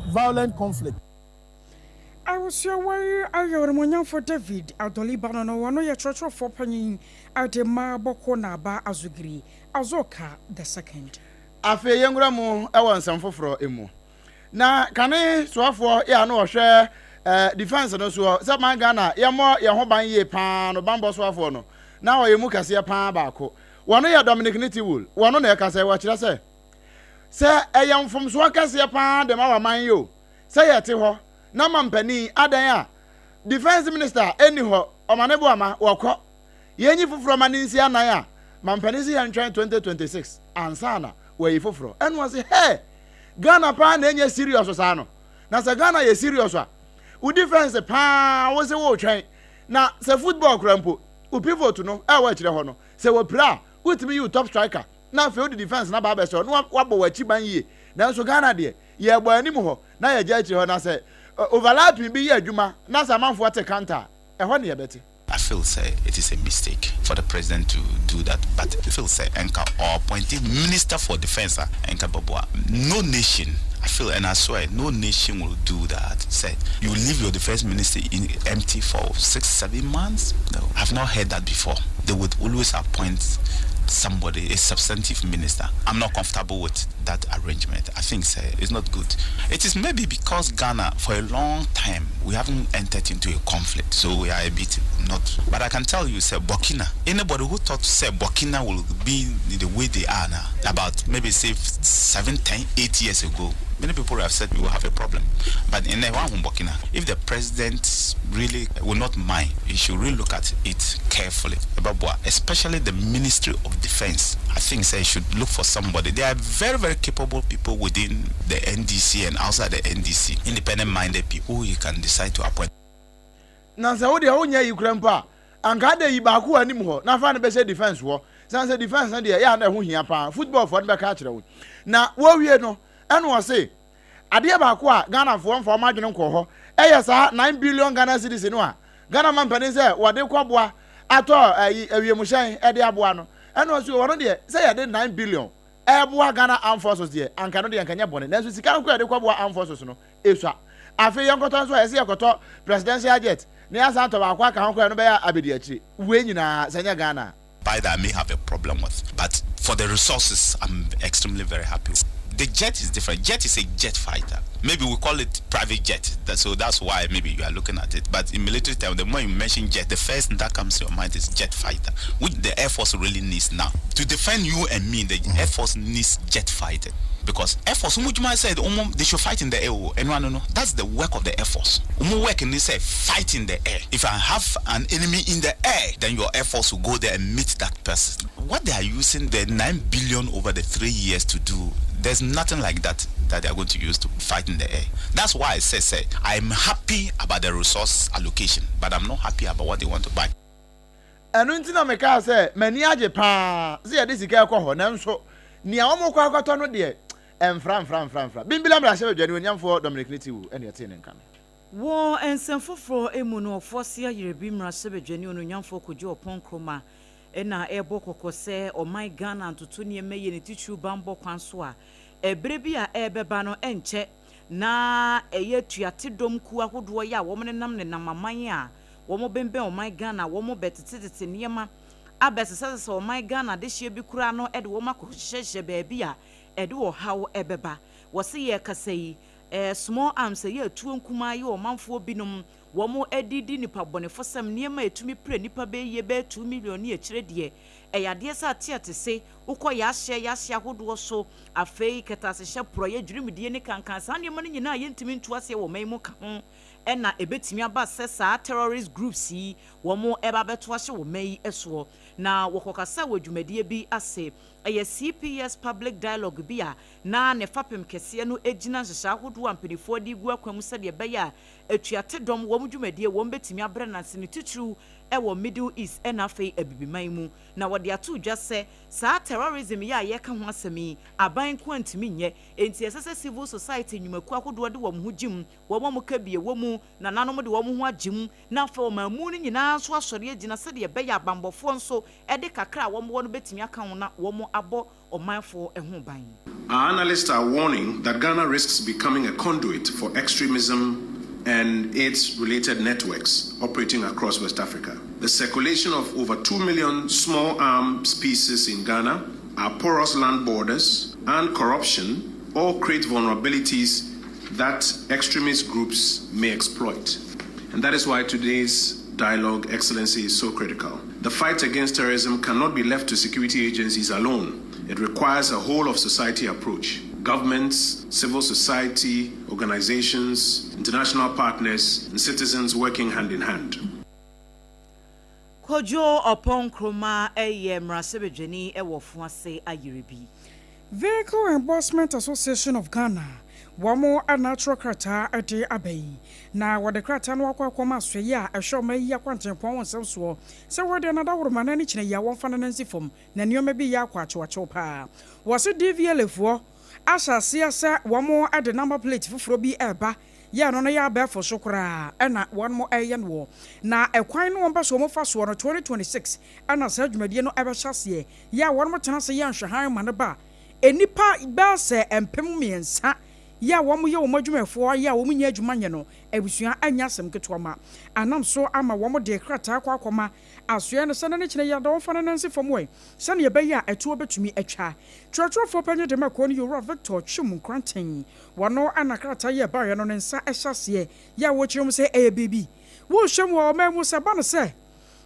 violent conflict. Abusua yi ayɛ Onimuonyamfo David Adoli ba no no, ɔno yɛ kyerɛkyerɛfoɔ panyin de ma Bɔko Naaba Azugiri, Azoka the Second. Afei yɛnwura mu wɔ nsɛm foforɔ mu. Na kane soafoɔ yɛ a na ɔhwɛ defence no soɔ sɛ man Ghana yɛmmɔ yɛn ho ban yie paa no, banbɔ soafoɔ no, na ɔyɛ mu kɛseɛ paa baako. Wɔno yɛ Dominic Nitiwul. Wɔno na ɛkasa yi, wɔkyerɛ sɛ, sɛ ɛyɛ mfomsoɔ kɛseɛ paa de ma waman yi o, sɛ yɛte hɔ na mampanin adɛn a defence minister ɛnni hɔ, ɔma ne bo ama wɔkɔ, yɛnyi foforɔ ma ne nsi anan a, mampanin se yɛntwɛn 2026 ansa na wɔayi foforɔ. Ɛna ɔse hɛɛ! Ghana paa na ɛnyɛ serious saa no. Na sɛ Ghana yɛ serious a, wo defence paa wo se wotwɛn. Na sɛ football koraa mpo, wo pivot no a ɛwɔ akyire hɔ no, sɛ wɔpira a, wotumi yi wo top striker na afei wode defence no aba abɛsɔ na wabɔ w'akyi ban yie. Nanso Ghana deɛ, yɛbɔ anim hɔ na yɛgya akyire hɔ na sɛ overlapping bi yɛ adwuma na sɛ amanfoɔ te counter a, ɛhɔ ne yɛbɛte. I feel sɛ it is a mistake for the president to do that but feel sɛ nka ɔ appointi minister for defence a nka bɛboa. No nation I feel and I swear no nation will do that sɛ you leave your defence ministry in empty for 6, 7 months, no, I've not heard that before. They would always appoint somebody, a substantive minister. I'm not comfortable with that arrangement. I think sɛ it's not good. It is maybe because Ghana for a long time we haven't entered into a conflict, so we are a bit not. But I can tell you, sɛ Burkina, anybody who thought sɛ Burkina will be the way they are now, about maybe say 7, 10, 8 years ago, many people have said we will have a problem. But in the one Burkina, if the president really will not mind, he should really look at it carefully. Especially the Ministry of Defense. I think sɛ he should look for somebody. There are very, very capable people within the NDC and outside the NDC, independent minded people who he can decide to appoint. Na sɛ wo deɛ wonyɛ yi kura mpo a, anka ada yi baako wɔ anim hɔ na fa no bɛhyɛ defence hɔ san sɛ defence no deɛ yɛ a na ɛho hia paa. Football foɔ no bɛka akyerɛ wo na wɔwie no. Ɛna ɔse adeɛ baako a Ghanafoɔ mfa wɔn adwene nkɔ hɔ ɛyɛ saa 9 billion Ghana cedis no a Ghana mampanin sɛ wɔde kɔboa atɔ ɛyi awiemhyɛn ɛde aboa no. Ɛna ɔse wɔn deɛ sɛ yɛde 9 billion ɛboa Ghana Armed Forces deɛ, anka no deɛ nka nyɛ bɔne, nanso sika nko yɛde kɔboa armed forces no esua. Afei yɛnkɔtɔ nso a yɛsɛ yɛkɔtɔ presidential jet na yɛasan tɔ baako aka ho koraa no bɛyɛ abɛdi akyire. Wei nyinaa sɛ nyɛ Ghana. Buy that I may have a problem with. But for the resources, I'm extremely very happy. The jet is different. Jet is a jet fighter. Maybe we call it private jet. So that's why maybe you are looking at it. But in military terms, the more you mention jet, the first thing that comes to your mind is jet fighter, which the Air Force really needs now. To defend you and me, the Air Force needs jet fighter. Because Air Force, Umujuma said they should fight in the air. And no, that's the work of the Air Force. Umu work in this say fight in the air. If I have an enemy in the air, then your Air Force will go there and meet that person. What they are using the 9 billion over the 3 years to do, there's nothing like that that they are going to use to fight in the air. That's why I say I'm happy about the resource allocation, but I'm not happy about what they want to buy. Ɛno nti na mekaa sɛ m'ani agye paa sɛ yɛde sika ɛkɔ hɔ, nanso nea wɔn kɔ akɔtɔ no deɛ, ɛmfra mfra mfra mfra bimbila mmarahyɛ badwani onyamfoɔ Dominic Nitiwul ɛne ɛtee ne nka no. Wɔ nsɛm foforɔ mu no, Ɔfoase Ayerɛbi mmarahyɛbadwani Onuonyamfoɔ Kojo Oppong Nkrumah ɛna ɛrebɔ kɔkɔ sɛ ɔman Ghana ntoto nneɛma yie, ne titiriw bambɔ kwan so a, ɛberɛ bi a ɛrebɛba no ɛnkyɛ na ɛyɛ tuate dɔm kuo ahodoɔ yi a wɔn nenam nenam aman a wɔn bɛnbɛn ɔman Ghana, wɔn bɛtetetete nneɛma abɛsesasesa ɔman Ghana adehyeɛ bi koraa no de wɔn akɔhyehyɛhyɛ baabi a ɛde ɔhaw ɛbɛba. Wɔsi yɛ kasa yi, small arms, ɛyɛ atuo nkumaa yi, ɔmanfoɔ binom wɔn adidi nipa bɔnefosɛm nneɛma a etumi pere nipa bɛyie bɛyɛ 2 million ne akyire deɛ, ɛyɛ adeɛ sɛ ate ate se wokɔ yɛahyɛ yɛahyɛ ahodoɔ so. Afei kɛtɛasehyɛ, porɔyɛ, dwurimidie ne kankan, saa nneɛma no nyinaa yɛntumi ntu aseɛ wɔ ɔman mu ka ho ɛna ebetumi aba sɛ saa terrorist groups yi wɔn ɛba abɛto ahyɛ wɔ man yi soɔ. Na wɔkɔkasa wɔ dwumadie bi ase, ɛyɛ CPS public dialogue bi a na ne fapem kɛseɛ no gyina nhyehyɛ ahodoɔ a mpanimfoɔ de gu akwan mu sɛdeɛ ɛbɛyɛ a atuate dɔm wɔn dwumadie wɔn bɛtumi abrɛ nanse ne titiriw. wɔ Middle East ɛna afei Abibiman mu. Na wɔde ato dwa sɛ saa terrorism yi a yɛreka ho asɛm yi, aban nko ara ntumi nyɛ. Enti ɛsɛ sɛ civil society nnwumakuo ahodoɔ de wɔn ho gye mu, wɔn a wɔka bi wɔ mu, nananom de wɔn ho agye mu, na afei ɔmanmu no nyinaa nso asɔre agyina sɛdeɛ ɛbɛyɛ a abanbɔfoɔ nso de kakra a wɔwɔ no bɛtumi aka ho na wɔabɔ ɔmanfoɔ ho ban. Our analysts are warning that Ghana risks becoming a conduit for extremism and its related networks operating across West Africa. The circulation of over 2 million small arms pieces in Ghana, our porous land borders, and corruption all create vulnerabilities that extremist groups may exploit. And that is why today's dialogue, Excellency, is so critical. The fight against terrorism cannot be left to security agencies alone. It requires a whole of society approach. Governments, civil society, organizations, international partners, and citizens working hand in hand. Kojo Oppong Nkrumah yɛ mmarahyɛbadwani wɔ Ofoase Ayiribi. Vehicle Endorsement Association of Ghana, wɔn na atwerɛ krataa de aba yi, na wɔde krataa no akɔ akɔma asoɛeɛ a ɛhwɛ ɔman yi akwantempɔn ho nsɛm soɔ sɛ wɔde anadaworoma no ani kyena yi a wɔmfa no nansi fam na nneɛma bi yɛ akɔ akyewakyew paa. Wɔse DVLA foɔ ahyɛ aseɛ sɛ wɔn de number plate foforɔ bi reba yɛ ɛno no yɛ abɛɛfo so koraa na wɔn reyɛ noɔ. Na ɛkwan no wɔn pɛ sɛ wɔn fa soɔ no 2026 na saa dwumadie no bɛhyɛ aseɛ. Yɛ a wɔn tena ase yɛ nhwɛhan ma no ba a, nnipa bɛyɛ sɛ 3000 yɛ a wɔn yɛ wɔn adwumayɛfoɔ yɛ a wɔn nnya adwuma nyɛ no abusua anyɛ asɛm ketewa ma anam so ama wɔn de krataa kɔ akɔma asoɛɛ no sɛ na ne kyena yi ada wɔmfa no nansi fam ɛ sɛnea ɛbɛyɛ a ɛtoɔ bɛtumi atwa. Twerɛtwerɛfoɔ panyin de ma kuo no yɛ Owura Victor Twum Nkranteng. Wɔno na krataa yi a ɛbaeɛ no ne nsa hyɛ aseɛ yɛ a wɔkyerɛ mu sɛ ɛyɛ biribi wɔrehwɛ mu wɔ ɔman mu sɛ ɛba no sɛ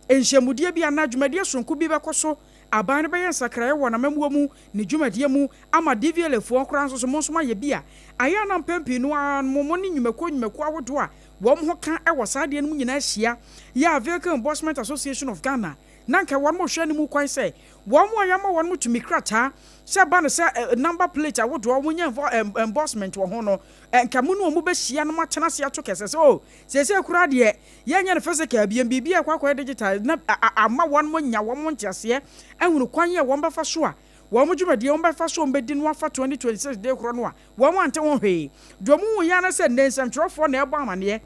nhyiamudeɛ bi anaa dwumadie sononko bi bɛkɔ so, aban no bɛyɛ nsakraeɛ wɔ n'amammuo mu, ne dwumadie mu, ama DVLA foɔ koraa nso so mo nso moayɛ bi a ayɛ a na mpɛn pii no ara no mo ne nnwumakuo nnwumakuo ahodoɔ a wɔn ho ka wɔ saa adeɛ no mu nyinaa hyia yɛ a Vehicle Endorsement Association of Ghana na anka wɔn rehwɛ no mu kwan sɛ wɔn a yɛama wɔn tumi krataa sɛ ɛba no sɛ number plate ahodoɔ wɔn nya endorsement wɔ ho no nka mo ne wɔn bɛhyia na moatena ase ato kɛsɛ sɛ oh seesei koraa deɛ yɛnyɛ no physical biom biribi a ɛkɔ akɔyɛ digital na ama wɔn anya wɔn nteaseɛ ahunu kwan a wɔn bɛfa so a wɔn dwumadie wɔn bɛfa so wɔn bɛdi no afa 2026 de korɔ no a wɔn ante ho hwee deɛ wɔn hu yɛ ara sɛ nnɛ nsɛmtwerɛfoɔ na ɛbɔ amaneɛ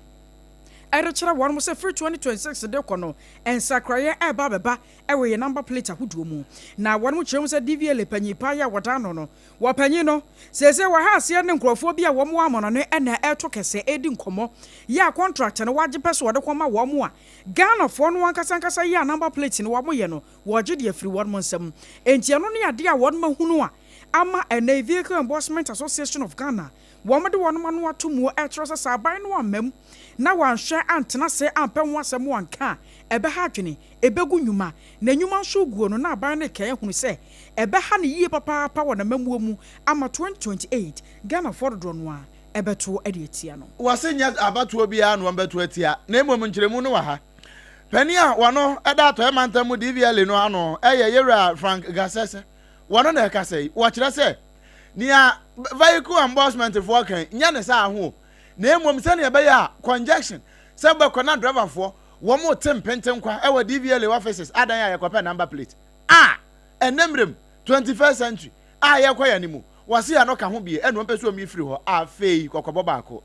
ɛrekyerɛ wɔn sɛ firi 2026 de kɔ no nsakraeɛ ɛreba abɛba wɔ yɛn number plate ahodoɔ mu. Na wɔn kyerɛ mu sɛ DVLA panyin paa yi a wɔda ano no, wɔ panyin no, seesei waha aseɛ ne nkorɔfoɔ bi a wɔn wɔ amanɔne na ɛreto kɛsɛ redi nkɔmmɔ yɛ a contract no wɔagye pɛ sɛ wɔde kɔma wɔn a Ghanafoɔ no ankasa ankasa yɛ a number plate no wɔn yɛ no wɔregye de afiri wɔn nsam. Enti ɛno ne adeɛ a wɔn ahunu a ama ɛnnɛ yi Vehicle Endorsement Association of Ghana Wɔde wɔn ano ato mu kyerɛ sɛ sɛ aban no amma mu na wɔanhwɛ antena ase ampɛ ho asɛm anka a, ɛbɛha adwene, ɛbɛgu nnwuma, na nnwuma nso reguo no na aban no rekae ahunu sɛ ɛbɛha no yie papaapa wɔ n'amammuo mu ama 2028 Ghanafoɔ dodoɔ no ara bɛto de atia no. Wɔse nyɛ abatoɔ biara na wɔbɛto atia na mmom nkyerɛmu no wɔ ha. Panin a wɔno da Atɔeɛ Mantam mu DVLA no ano yɛ Yewura Frank Gasese. Wɔno na ɛkasa yi. Wɔkyerɛ sɛ Nea vehicle endorsement foɔ ka yi, nyɛ ne saa ho o. Na mmom sɛnea ɛbɛyɛ a congestion, sɛ wobɛkɔ na driver foɔ, wɔn te mpentenkwa wɔ DVLA offices adan a yɛkɔpɛ number plate. A! Ɛnnɛ mmerɛ mu, 21st century a yɛrekɔ yɛn anim, wɔse ɛno ka ho bie ɛna wɔn pɛ sɛ wɔn yi firi hɔ. Afei kɔkɔbɔ baako.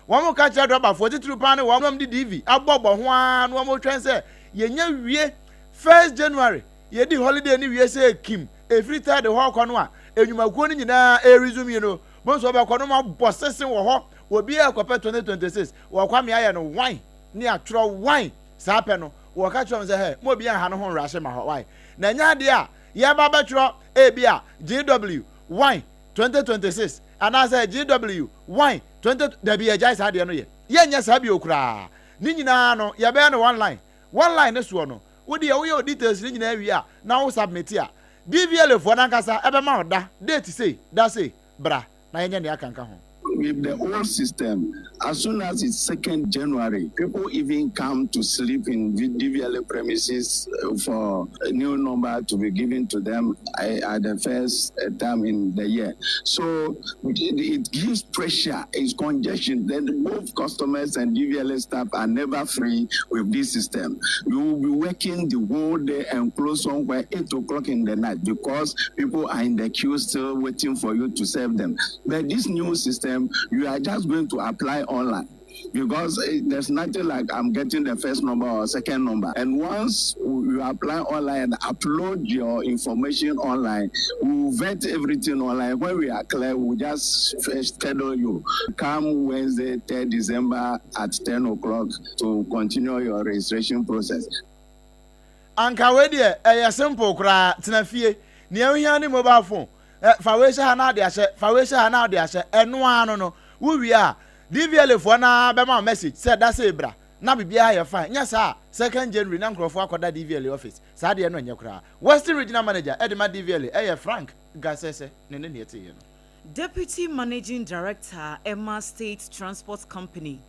Wɔn ka kyerɛ drɔbafoɔ titiriw paa ne wɔn a wɔde DV abɔ bɔ ho ara na wɔn retwɛn sɛ yɛnya wie first January yɛdi holiday no wie sɛ kim ɛfiri third hɔ rekɔ no a nnwumakuo no nyinaa ɛresume yi no mo nso wɔbɛkɔ no moabɔ sese wɔ hɔ obiara rekɔpɛ 2026 wɔ Kwame ayɛ no wan ne atwerɛ wan saa pɛ no wɔka kyerɛ wɔn sɛ hɛ mo obiara nha no ho nrahye ma hɔ wae na ɛnyɛ adeɛ a yɛba bɛtwerɛ ebi a GW wan 2026 anaasɛ GW wan 20 dabi yɛgyae saa adeɛ no yɛ yɛnyɛ saa bio koraa ne nyinaa no yɛbɛyɛ no one line one line ne soɔ no Wo deɛ woyɛ wo details no nyinaa wie a na wo submit a, DVLA foɔ no ankasa bɛma wo da, date sei, da sei, bra na yɛnyɛ nea aka nka ho. With the old system, as soon as it's 2nd January, people even come to sleep in DVLA premises for a new number to be given to them at the first time in the year. So it gives pressure, it's congestion. Then both customers and DVLA staff are never free with this system. You will be working the whole day and close somewhere 8 o'clock in the night because people are in the queue still waiting for you to serve them. But this new system, you are just going to apply online because there's nothing like I'm getting the first number or second number. And once you apply online and upload your information online, we will vet everything online. When we are clear, we'll just schedule you. Come Wednesday, 3rd December at 10 o'clock to continue your registration process. Anka wei deɛ ɛyɛ simple koraa, tena fie. Nea wohia ne mobile phone. Fa wei hyɛ ha na ade ahyɛ, fa wei hyɛ ha na ade ahyɛ. Ɛno ara no no, wowie a, DVLA foɔ no ara bɛma wo message sɛ da sei bra na biribiara yɛ fine. Nyɛ saa a, second January na nkurɔfoɔ akɔda DVLA office. Saa deɛ no ɛnyɛ koraa. Western Regional Manager de ma DVLA yɛ Frank Gasese ne ne nea ɛteeɛ no. Deputy Managing Director ma State Transport Company,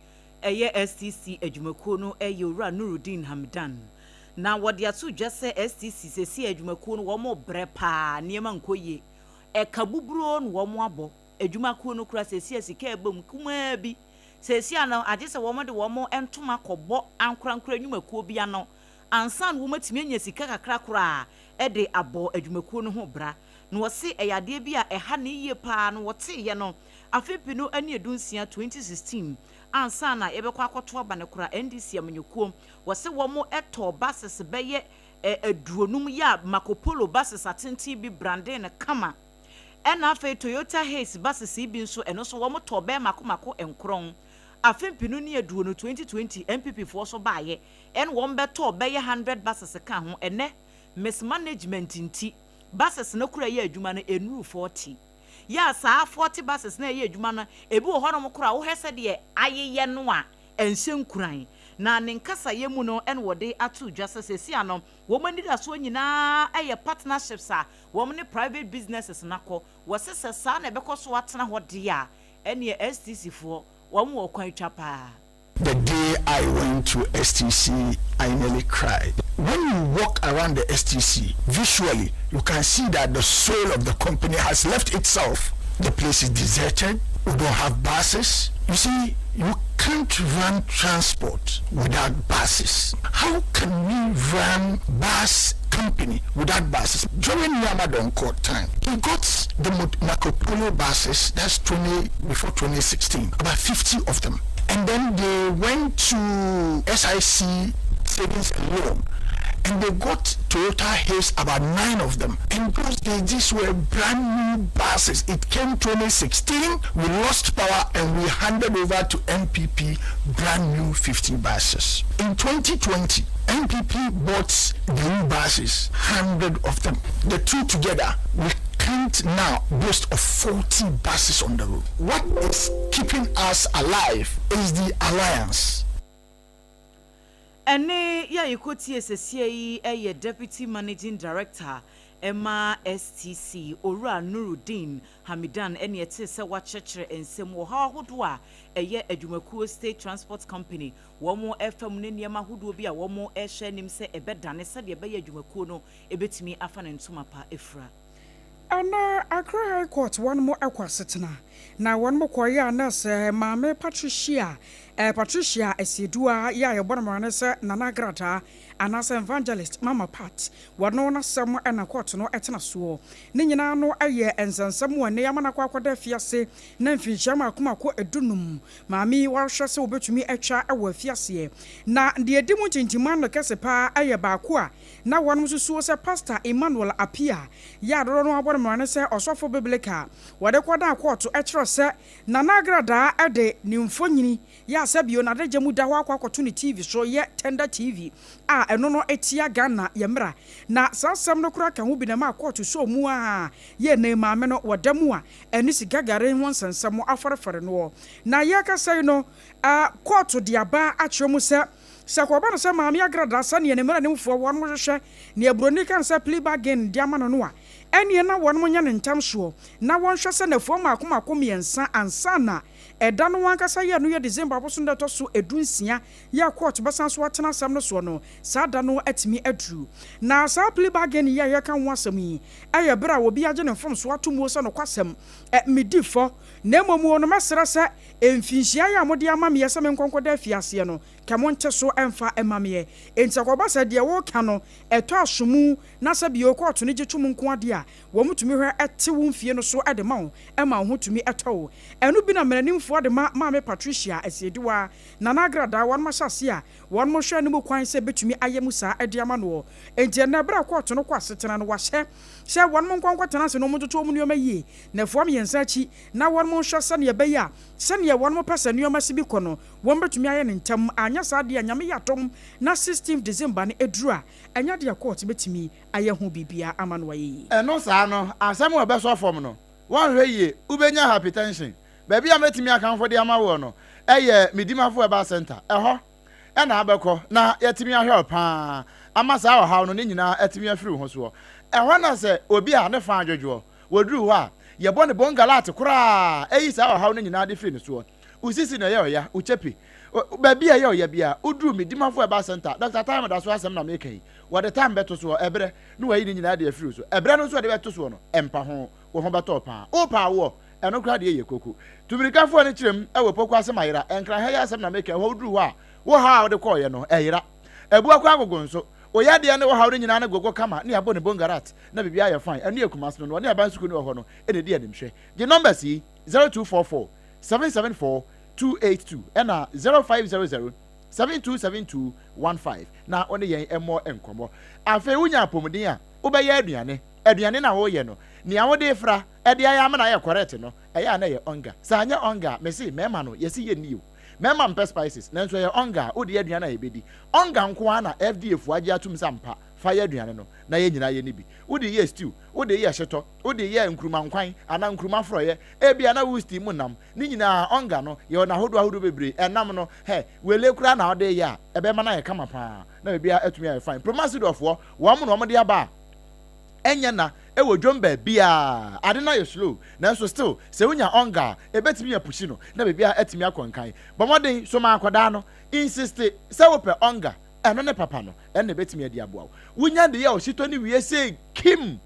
ɛyɛ STC adwumakuo no yɛ Owura Nurudeen Hamdan. Na wɔde ato dwa sɛ STC seesei adwumakuo no wɔrebrɛ paa, nneɛma nkɔ yie. Ɛka buburoo na wɔabɔ adwumakuo no koraa seesei a sika ɛba mu kumaa bi. Seesei a no agye sɛ wɔde wɔn ntoma kɔbɔ ankorankoro nnwumakuo bi ano ansa na wɔatumi anya sika kakra koraa de abɔ adwumakuo no ho bra. Na wɔse ɛyɛ adeɛ bi a ɛha no yie paa na wɔteeɛ no afe mpenu ne dunsia, 2016, ansa na yɛbɛkɔ akɔto aba no koraa NDC amanyɔkuo wɔse wɔn tɔɔ buses bɛyɛ aduonum yɛ a Marco Polo buses atenten bi brandee no kama. Ɛna afei Toyota Hiace buses yi bi nso ɛno nso wɔn tɔɔ bɛyɛ mako mako nkorɔn. Afe mpenu ne aduonu, 2020, NPP foɔ nso baayɛ ɛna wɔn bɛtɔɔ bɛyɛ 100 buses kaa ho. Ɛnɛ mismanagement nti buses no koraa ɛyɛ adwuma no ɛnnuru 40. Yɛ a saa 40 buses no a ɛyɛ adwuma no ebi wɔ hɔnom koraa a wohwɛ sɛdeɛ ayeyɛ no a ɛnhyɛ nkuran. Na ne nkasaeɛ mu no ɛna wɔde ato dwa sɛ seesei ano wɔn anidasoɔ nyinaa yɛ partnerships a wɔn ne private businesses no akɔ. Wɔse sɛ saa na ɛbɛkɔ so atena hɔ deɛ a, ɛneɛ STC foɔ wɔn wɔ kwan twa paa. The day I went to STC, I nearly cried. When you walk around the STC, visually, you can see that the soul of the company has left itself. The place is deserted. We don't have buses. You see, you can't run transport without buses. How can we run bus company without buses? During Nuamah Donkor time, he got the Marco Polo buses, that's 20 before 2016, about 50 of them. And then they went to SIC Savings and Loan, and they got Toyota Hiace, about 9 of them. And those days, these were brand new buses. It came 2016, we lost power and we handed over to NPP brand new 50 buses. In 2020, NPP bought new buses, 100 of them. The two together, we can't now boast of 40 buses on the road. What is keeping us alive is the alliance. Ɛnne yi a yɛkɔtie sesie yi yɛ Deputy Managing Director ma STC, Owura Nurudeen Hamidan ɛne ɛtee sɛ wakyerɛkyerɛ nsɛm wɔ ɔhaw ahodoɔ a ɛyɛ adwumakuo State Transport Company wɔn ɛfa mu ne nneɛma ahodoɔ bi a wɔn ɛrehwɛ anim sɛ ɛbɛdane sɛdeɛ ɛbɛyɛ adwumakuo no ɛbɛtumi afa ne ntoma pa afira. Ɛna Accra High Court wɔnom kɔ asetena na wɔnom kɔeɛ a na sɛ Maame Patricia eh, Patricia Asieduaa yɛ a yɛbɔ no mmara ne sɛ Nana Agradaa anaasɛ Evangelist Mama Pat wɔno n'asɛm na kɔɔto no tena soɔ. Ne nyinaa no yɛ nsɛnsɛm a ɛnnɛ yi ama no akɔ akɔda afiase na mfinhyia mmaako mmaako dunum maame yi wahwɛ sɛ wɔbɛtumi atwa wɔ afiaseɛ. Na deɛ ɛdi mu ntintimu ano kɛse paa yɛ baako a na wɔnom susuo sɛ Pastor Emmanuel Appiah yɛ a dodoɔ no ara bɔ no mmara ne sɛ ɔsɔfo biblika a wɔde kɔdaa kɔɔto kyerɛ sɛ Nana Agradaa de ne mfonyini yɛ a sɛbio n'adagya mu da hɔ akɔ akɔto ne TV so yɛ Tender TV a ɛno no tia Ghana yɛ mmara. Na saa asɛm no koraa ka ho bi na ɛmaa kɔɔto sɔɔ mu a yɛ nnɛyi maame no wɔ da mu a ɛne sika gari ho nsɛnsɛm afarefare noɔ. Na yɛrekasa yi no kɔɔto de aba akyerɛ mu sɛ. Sɛ kɔba no sɛ Maame Agradaa sɛdeɛ ne mmaranimfoɔ wɔnom hwehwɛ nea buroni ka no sɛ plea bargain de ama no no a, ɛnneɛ na wɔnom nyɛ no ntɛm soɔ na wɔnhwɛ sɛ nnafua mmaako mmaako mmiɛnsa ansa na ɛda no ankasa yɛ no yɛ December bosom da ɛtɔ so du-nsia yɛ a kɔɔto bɛsan so atena asɛm no soɔ no, saa da no atumi aduru. Na saa plea bargain yi a yɛreka ho asɛm yi yɛ berɛ a obi agye ne mfomsoɔ ato muo sɛ nokwasɛm, medi fɔ, na mmom o no mɛsrɛ sɛ mfinhyia yi a mode ama meɛ sɛ menkɔ nkɔda afiaseɛ no, kɛ monte so mfa mma meɛ. Enti ɛkɔba sɛ deɛ woreka no ɛtɔ asomu na sɛ bio kɔɔto no gye tom nko ara deɛ a, wɔtumi hwɛ te wo mfie no so de ma wo ma wo ho tumi tɔ wo. Ɛno bi na mmaranimfoɔ de ma Maame Patricia Asieduwa, Nana Agradaa, wɔnom ahyɛ aseɛ a wɔnom hwɛ no mu kwan sɛ ɛbɛtumi ayɛ mu saa de ama noɔ. Enti ɛnnɛ berɛ a kɔɔto no kɔ asetena no wɔahyɛ sɛ wɔnom nkɔ nkɔtena ase na wɔntoto wɔn nneɛma yie nnafua mmiɛnsa akyi na wɔnom nhwɛ sɛdeɛ ɛbɛyɛ a sɛdeɛ wɔnom pɛ sɛ nneɛma si bi kɔ no wɔbɛtumi ayɛ no ntɛm, anyɛ saa deɛ a Nyame yɛ adom na 16th December no ɛduru a ɛnyɛ adeɛ a kɔɔto bɛtumi ayɛ ho biribiara ama no ayɛ yie. Ɛno saa no, asɛm a ɛbɛsɔ fam no, woanhwɛ yie, wobɛnya hypertension. Baabi a mɛtumi akamfo de ama woɔ no yɛ Medimafo Herbal Centre. Ɛhɔ na abɛkɔ na yɛatumi ahwɛ wo pa ara ama saa ɔhaw no ne nyinaa atumi afiri wo ho soɔ. Ɛhɔ na sɛ obi a ne fa adwodwoɔ, wɔduru hɔ a, yɛbɔ no bongalat koraa yi saa ɔhaw no nyinaa de firi ne soɔ. Wo sisi na ɛyɛ ɔya, wo kyepe, baabi a ɛyɛ ɔya biara, woduru Medimafo Herbal Centre, Dɔkta Time da so asɛm na meka yi, wɔde tam bɛto soɔ, ɛberɛ na wɔayi ne nyinaa de afiri wo so. Ɛberɛ no nso a wɔde bɛto soɔ no, ɛmpa ho, wo ho bɛtɔ wo paa. Wopɛ awoɔ? Ɛno koraa deɛ yɛ koko. Tu mmirika foɔ no kyerɛ mu wɔ Poku ase ma yera. Nkran ha yi asɛm na meka, ɛhɔ woduru hɔ a, wo haw a wode kɔɔeɛ no, ɛyera. Abua koraa gogo nso. Wo yadeɛ ne wo haw no nyinaa no gogo kama ne yɛabɔ ne bongarat na biribiara ayɛ fine. Ɛno yɛ Kumasi no, na ɔne aban sukuu no wɔ hɔ no na ɛdi animhwɛ. Gye numbers yi, 0244 774 282 ɛna 0500 727215 na wo ne yɛn mmɔ nkɔmmɔ. Afei wonya apɔmuden a, wobɛyɛ aduane. Aduane no a woreyɛ no, nea wode refra de ayɛ ama no ayɛ correct no, ɛyɛ a na ɛyɛ onga. Sɛ anyɛ onga a, mese mmarima no, yɛse yɛnni o. Mmarima mpɛ spices, nanso ɛyɛ onga a, wode yɛ aduane a yɛbɛdi. Onga nko ara na FDA foɔ agye atom sɛ ampa, fa yɛ aduane no, na yɛn nyinaa yɛnni bi. Wode yɛ stew, wode yɛ hyetɔ, wode yɛ nkruma nkwan anaa nkruma forɔeɛ, ebia na wo steam nam, ne nyinaa onga no, yɛwɔ no ahodoɔ ahodoɔ bebree. Ɛnam no, hɛ, wele koraa na wode reyɛ a, ɛbɛma no ayɛ kama pa ara, na biribiara atumi ayɛ fine. Promasidor foɔ, wɔn na wɔde aba a, ɛnyɛ na ɛwɔ dwom baabiaa ade no ayɛ slow nanso still sɛ wonya ɔnga a ɛbɛtumi apushi no na biribiaa atumi akɔ nkan. Bɔ mmɔden so ma akwadaa no insiste sɛ wopɛ ɔnga ɛno ne papa no ɛno na ɛbɛtumi adi aboa wo. Wonya de yɛ ɔhyetɔ no wie sei kim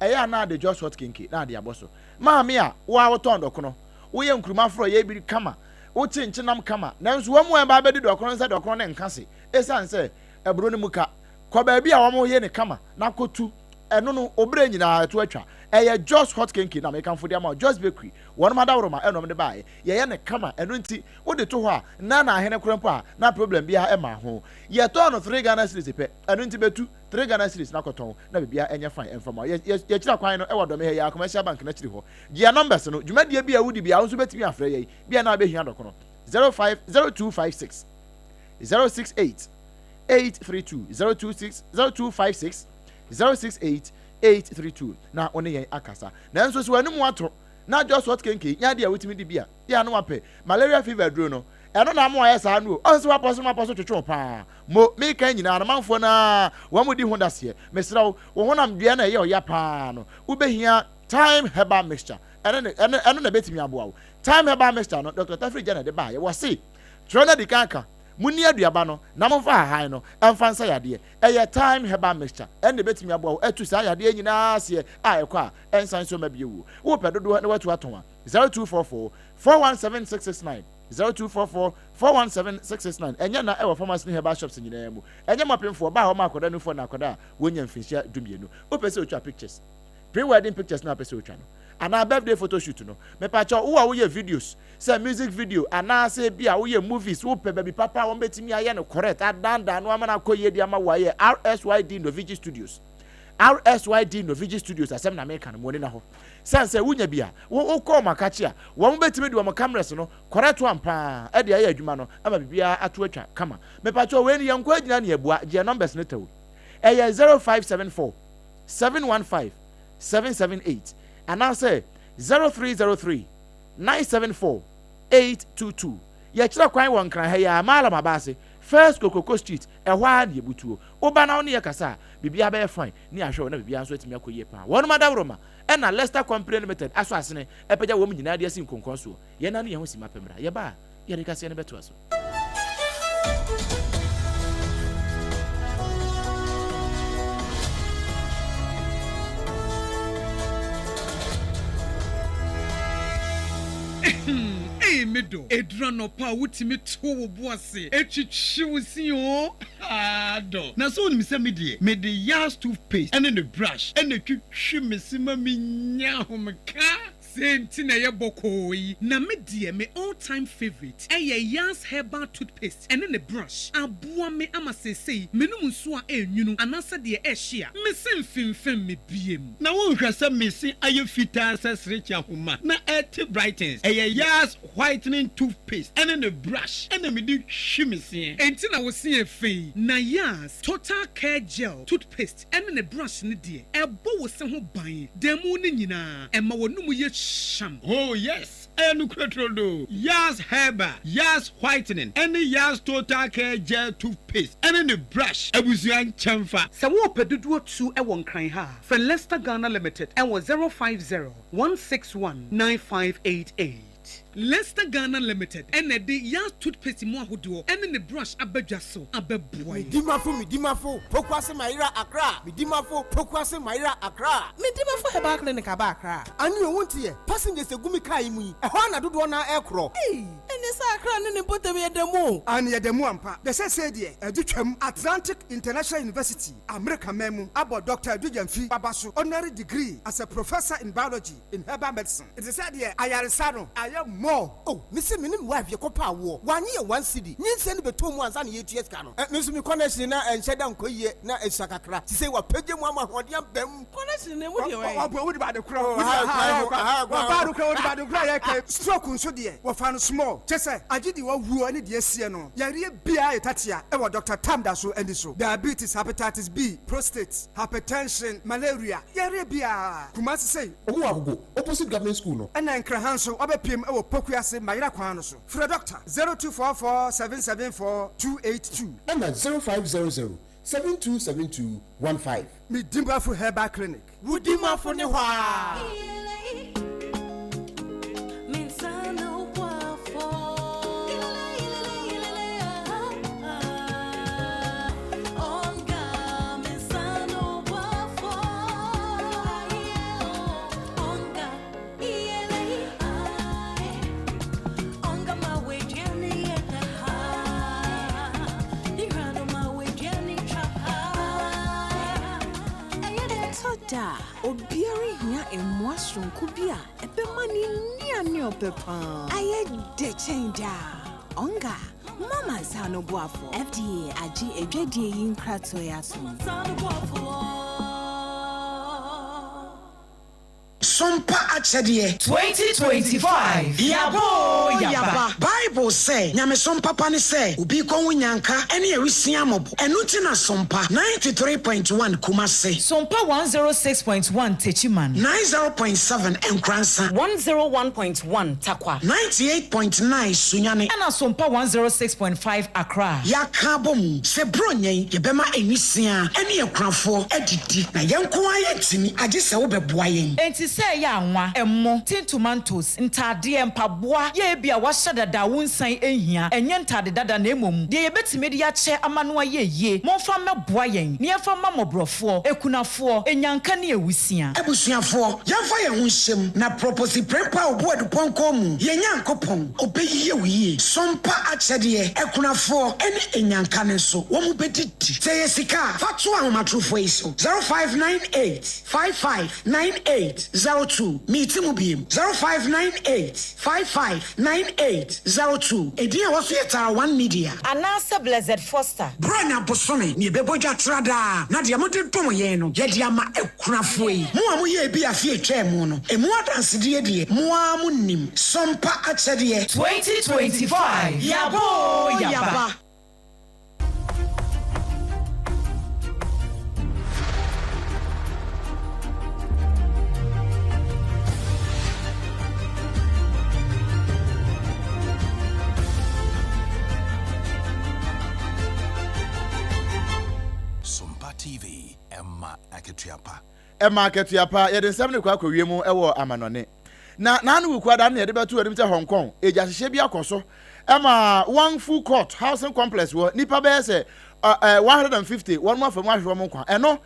ɛyɛ a na ade just hot kenke na ade abɔ so. Maame a wo a wotɔn dɔkono woyɛ nkuruma forɔyɛ bi kama wokye nkyenam kama nanso wɔn a ɛba abɛdi dɔkono no sɛ dɔkono no nka se ɛsiane sɛ aburo no mu ka Kɔ baabi a wɔyɛ no kama na kɔtu. Ɛno no, wo berɛ nyinaa ɛto atwa. Ɛyɛ Jos Hot Kenke na mekamfo de ama wo. Jos Bakery, wɔnom adaworoma ɛna wɔde baeɛ. Yɛyɛ no kama, ɛno nti wode to hɔ a, nna na ahene koraa mpo a, na problem biara mmaa ho. Yɛtɔn no three Ghana cedis pɛ, ɛno nti bɛtu three Ghana cedis na kɔtɔn na biribiara ɛnyɛ fine ɛmfa mma wo. Yɛ, yɛ, yɛkyira kwan no ɛwɔ Dɔme ha yi ara, Commercial Bank no akyiri hɔ. Gye yɛn numbers no, dwumadie bi a wodi biara wo nso wobɛtumi afrɛ yɛn, bi a na wobɛhia dɔkono. 05, 0256 068 832 026 0256 068 832 na wo ne yɛn akasa. Nanso sɛ w'anum ato na just hot kenke nyɛ adeɛ a wotumi di bi a, yɛ a na wapɛ malaria fever aduro no. Ɛno na ama wayɛ saa no o. Ɔsɛ sɛ wapɔ so na wapɔ so twetwe wo paa. Mo, meka nyinaa no manfoɔ no ara wɔn di ho daseɛ. Mesrɛ wo, wo honam dua no a ɛyɛ ɔya paa no, wobɛhia Thyme herbal mixture. Ɛno ne, ɛno, ɛno na ɛbɛtumi aboa wo. Thyme herbal mixture no, Dr. Tafiri Gya na ɛde baeɛ. Wɔse, twerɛ no adi kan ka. Monni aduaba no na momfa ahahan no mfa nsa yadeɛ. Ɛyɛ Thyme Herbal Mixture. Ɛno na ɛbɛtumi aboa wo atu saa yadeɛ nyinaa aseɛ a ɛkɔ a ɛnsan nso mma bio wuo. Wopɛ dodoɔ na woatu atɔn a, 0244 417 669, 0244 417 669. Ɛnyɛ nna ɛwɔ pharmacy ne herbal shops nyinaa mu. Ɛnyɛ mmɔpemfoɔ, baa hɔ ma akwadaa nufoɔ na akwadaa a wɔnnya mfinhyia dumienu. Wopɛ sɛ otwa pictures? Pre-wedding pictures no a wopɛ sɛ otwa no anaa birthday photo shoot no, mepakyɛw wo a woyɛ videos sɛ music video anaasɛ ebi a woyɛ movies, wopɛ baabi papa a wɔbɛtumi ayɛ no correct adandan no ama no akɔ yie de ama wo a, ɛyɛ RSYD Novigi Studios. RSYD Novigi Studios asɛm na meka no, mo ani na hɔ. Sɛn sɛ wonya bi a, wo wokɔ wɔn akakye a, wɔn bɛtumi de wɔn cameras no correct one paa de ayɛ adwuma no ama biribiara ato atwa kama. Mepakyɛw wei no yɛnkɔ agyina ne abua, gye yɛn numbers no tɛw. Ɛyɛ 0574 715 778 anaasɛ 0303 974 822. Yɛkyerɛ kwan wɔ Nkran ha yi ara, Mallam Aba ase. First Kokroko Street, ɛhɔ ara na yɛbutuo. Woba na wo ne yɛ kasa a, biribiara bɛyɛ fine ne yɛahwɛ wo na biribiara nso atumi akɔ yie paa. Wɔnom adaworoma ɛna Lester Company Limited asɔ asene apagya wɔn nyinaa de asi nkonkɔn soɔ. Yɛn ano yɛn ho simma pɛ mmra. Yɛba a, yɛde kaseɛ no bɛtoa so. Ei me dɔ, ɛduru anɔpa a wotumi to wo bo ase twitwi wo se oo, haa dɔ. Na sɛ wonim sɛ me deɛ, mede Yas toothpaste ne ne brush na ɛtwitwi me se ma menya ahomeka. Sei nti na ɛyɛ bɔkɔɔ yi. Na me deɛ me all time favourite ɛyɛ Yas herbal toothpaste ɛne ne brush. Aboa me ama seesei menom nsuo a ɛnwunu anaasɛ deɛ ɛhye a, me se mfemfem me biem. Na wonhwɛ sɛ me se ayɛ fitaa sɛ serekye ahoma na ɛte brightens. Ɛyɛ Yas whitening toothpaste ɛne ne brush ɛna mede twi me seɛ. Enti na wo se yɛ fɛ yi. Na Yas total care gel toothpaste ɛne ne brush no deɛ, ɛbɔ wo se ho ban da mu no nyinaa, ɛma w'anum yɛ hyeam. Oh yes, ɛyɛ nokorɛ turodoo. Yas Herbal, Yas Whitening ɛne Yas Total Care Gel Toothpaste ɛne ne brush abusua nkyɛnfa. Sɛ worepɛ dodoɔ tu wɔ Nkran ha a, frɛ Lester Ghana Limited wɔ 050 161 9588. Lester Ghana Limited na ɛde Yas Toothpaste mu ahodoɔ ne ne brush aba dwa so abɛboa yɛn. Medimafo Medimafo Pokuase Mayera Accra Medimafo Pokuase Mayera Accra. Medimafo Herbal Clinic aba Accra. Ane o wonte yɛ, passengers egu me car yi mu yi, ɛhɔ ara na dodoɔ no ara ɛrekorɔ. Ei! Ɛneɛ sɛ Accra ne ne mpɔtam yɛ da mu o. Aane yɛda mu ampa. Dɛ sɛsɛɛ deɛ ɛde twam Atlantic International University, Amerika man mu, abɔ Doctor Adu Gyamfi aba so honorary degree as a Professor in Biology in Herbal Medicine. Nti sɛ deɛ ayaresa no ayɛ more. Oh me se me ne me wife yɛkɔ pɛ awoɔ wanye yɛ one cedi nyinsɛn no bɛtɔ mu ansa na yɛtua sika no eh me nso me connection na ɛnhyɛ da nkɔ yie na ɛsua kakra sisei wapagya mu ama ahoɔden aba mu. Connection no emu deɛ wɛn. Ɔboa wode bade korɔ wode ba ha wɔbaa no korɔ wode bade korɔ a yɛka stroke nso deɛ wɔfa no small kyɛ sɛ agye deɛ wawuo ne deɛ asie no yareɛ biara yɛ tatea ɛwɔ Doctor Tam da so ani so diabetes hepatitis B prostate hypertension malaria yareɛ biara Kumasi sei. Ɔmo wɔ Agogo opposite government school no. Ɛna Nkran ha nso wabɛpiem wɔ Pokuase Mayera kwan no so. Frɛ Dɔkta 0244 774 282. Ɛna 0500 7272 15. Me Dimafo Herbal Clinic. Wo Dimafo ne hɔ aa. Ɛtɔ da a, obiara hia mmoa soronko bi a ɛbɛma ne nnuane a ɔpɛ paa ayɛ dɛ kyɛn daa. Onga, mama nsa ano boafo. FDA agye adwadie yi nkratoɔ yi atom. Sompa akyɛdeɛ. 2025 Yaba oo yaba. Bible sɛ, Nyamesom papa ne sɛ obi rekɔhu nnyanka ne awisiaa mmɔbɔ. Ɛno nti na Sompa 93.1 Kumase. Sompa 106.1 Techiman. 90.7 Nkoransa. 101.1 Tarkwa. 98.9 Sunyani. Ɛna Sompa 106.5 Accra. Yɛaka abom sɛ Buronya yi yɛbɛma nwisiaa ne akunafoɔ adidi, na yɛn nko ara yɛntumi, agye sɛ wobɛboa yɛn. Enti sɛ ɛyɛ anwa, ɛmo, tin tomatoes, ntaadeɛ, mpaboa, yɛ ebia wɔahyɛ dada a wonsan nhia, ɛnyɛ ntaade dada na mmom deɛ yɛbɛtumi de akyɛ ama no ayɛ yie, momfa mmɛboa yɛn na yɛmfa mma mmɔborɔfoɔ, akunafoɔ, nnyanka ne awusia. Abusuafoɔ, yɛmfa yɛn ho nhyɛ mu na Proposi Prempeh a ɔbu adupɔnkɔ mu, yɛn Nyankopɔn, ɔbɛyɛ wo yie. Sompa akyɛdeɛ, akunafoɔ ne nnyanka no nso, wɔn bɛdidi. Sɛ ɛyɛ sika a, fa to ahomatorofoɔ yi so, 0598 55 9802. Meti mu biem, 0598 55 9802. Edin a ɛwɔ so yɛ Tara One Media. Anaasɛ Blessed Foster. Buronya bosome ne yɛbɛbɔ dwa tra daa, na deɛ mode dom yɛn no, yɛde ama akunafoɔ yi. Mo a moyɛɛ bi afe a ɛtwaa mu no, emu adansedie deɛ, mo ara monim. Sompa akyɛdeɛ. 2025 Yaba oo yaba. akatua pa. Ɛma akatua pa. Yɛde nsɛm no rekɔ akɔwie mu wɔ amanɔne. Na n'ano Wukuada no na yɛde bɛto anim sɛ Hong Kong egyahyehyɛ bi akɔ so ma Wang Fu Court Housing Complex hɔ nnipa bɛyɛ sɛ 150 wɔn afa mu ahwere wɔn nkwa. Ɛno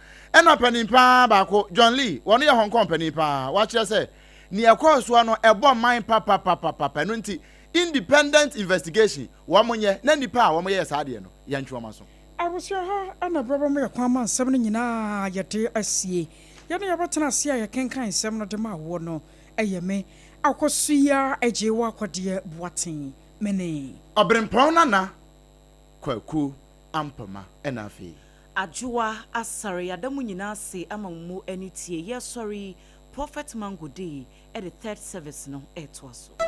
na panin paa baako, John Lee, wɔn yɛ Hong Kong panin paa, wakyerɛ sɛ nea ɛkɔɔ soɔ no ɛbɔ man papapapapa, ɛno nti independent investigation wɔn nyɛ na nnipa a wɔn yɛɛ saa adeɛ no yɛntwe wɔn aso. Abusua ha na berɛ bɛma yɛ kwan ma nsɛm no nyinaa yɛde asie. Yɛne yɛbɛtena ase a yɛkenkan nsɛm no de ma woɔ no yɛ me Akosua Agyewa Akwadeɛ Boateng. Me ne. Ɔberempɔn Nana Kwaku Ampoma ɛna afei. Adwoa Asare yɛada mo nyinaa ase ama mo mu ani tie. Yɛresɔre yi, Prophet Mango Dee de third service no retoa so.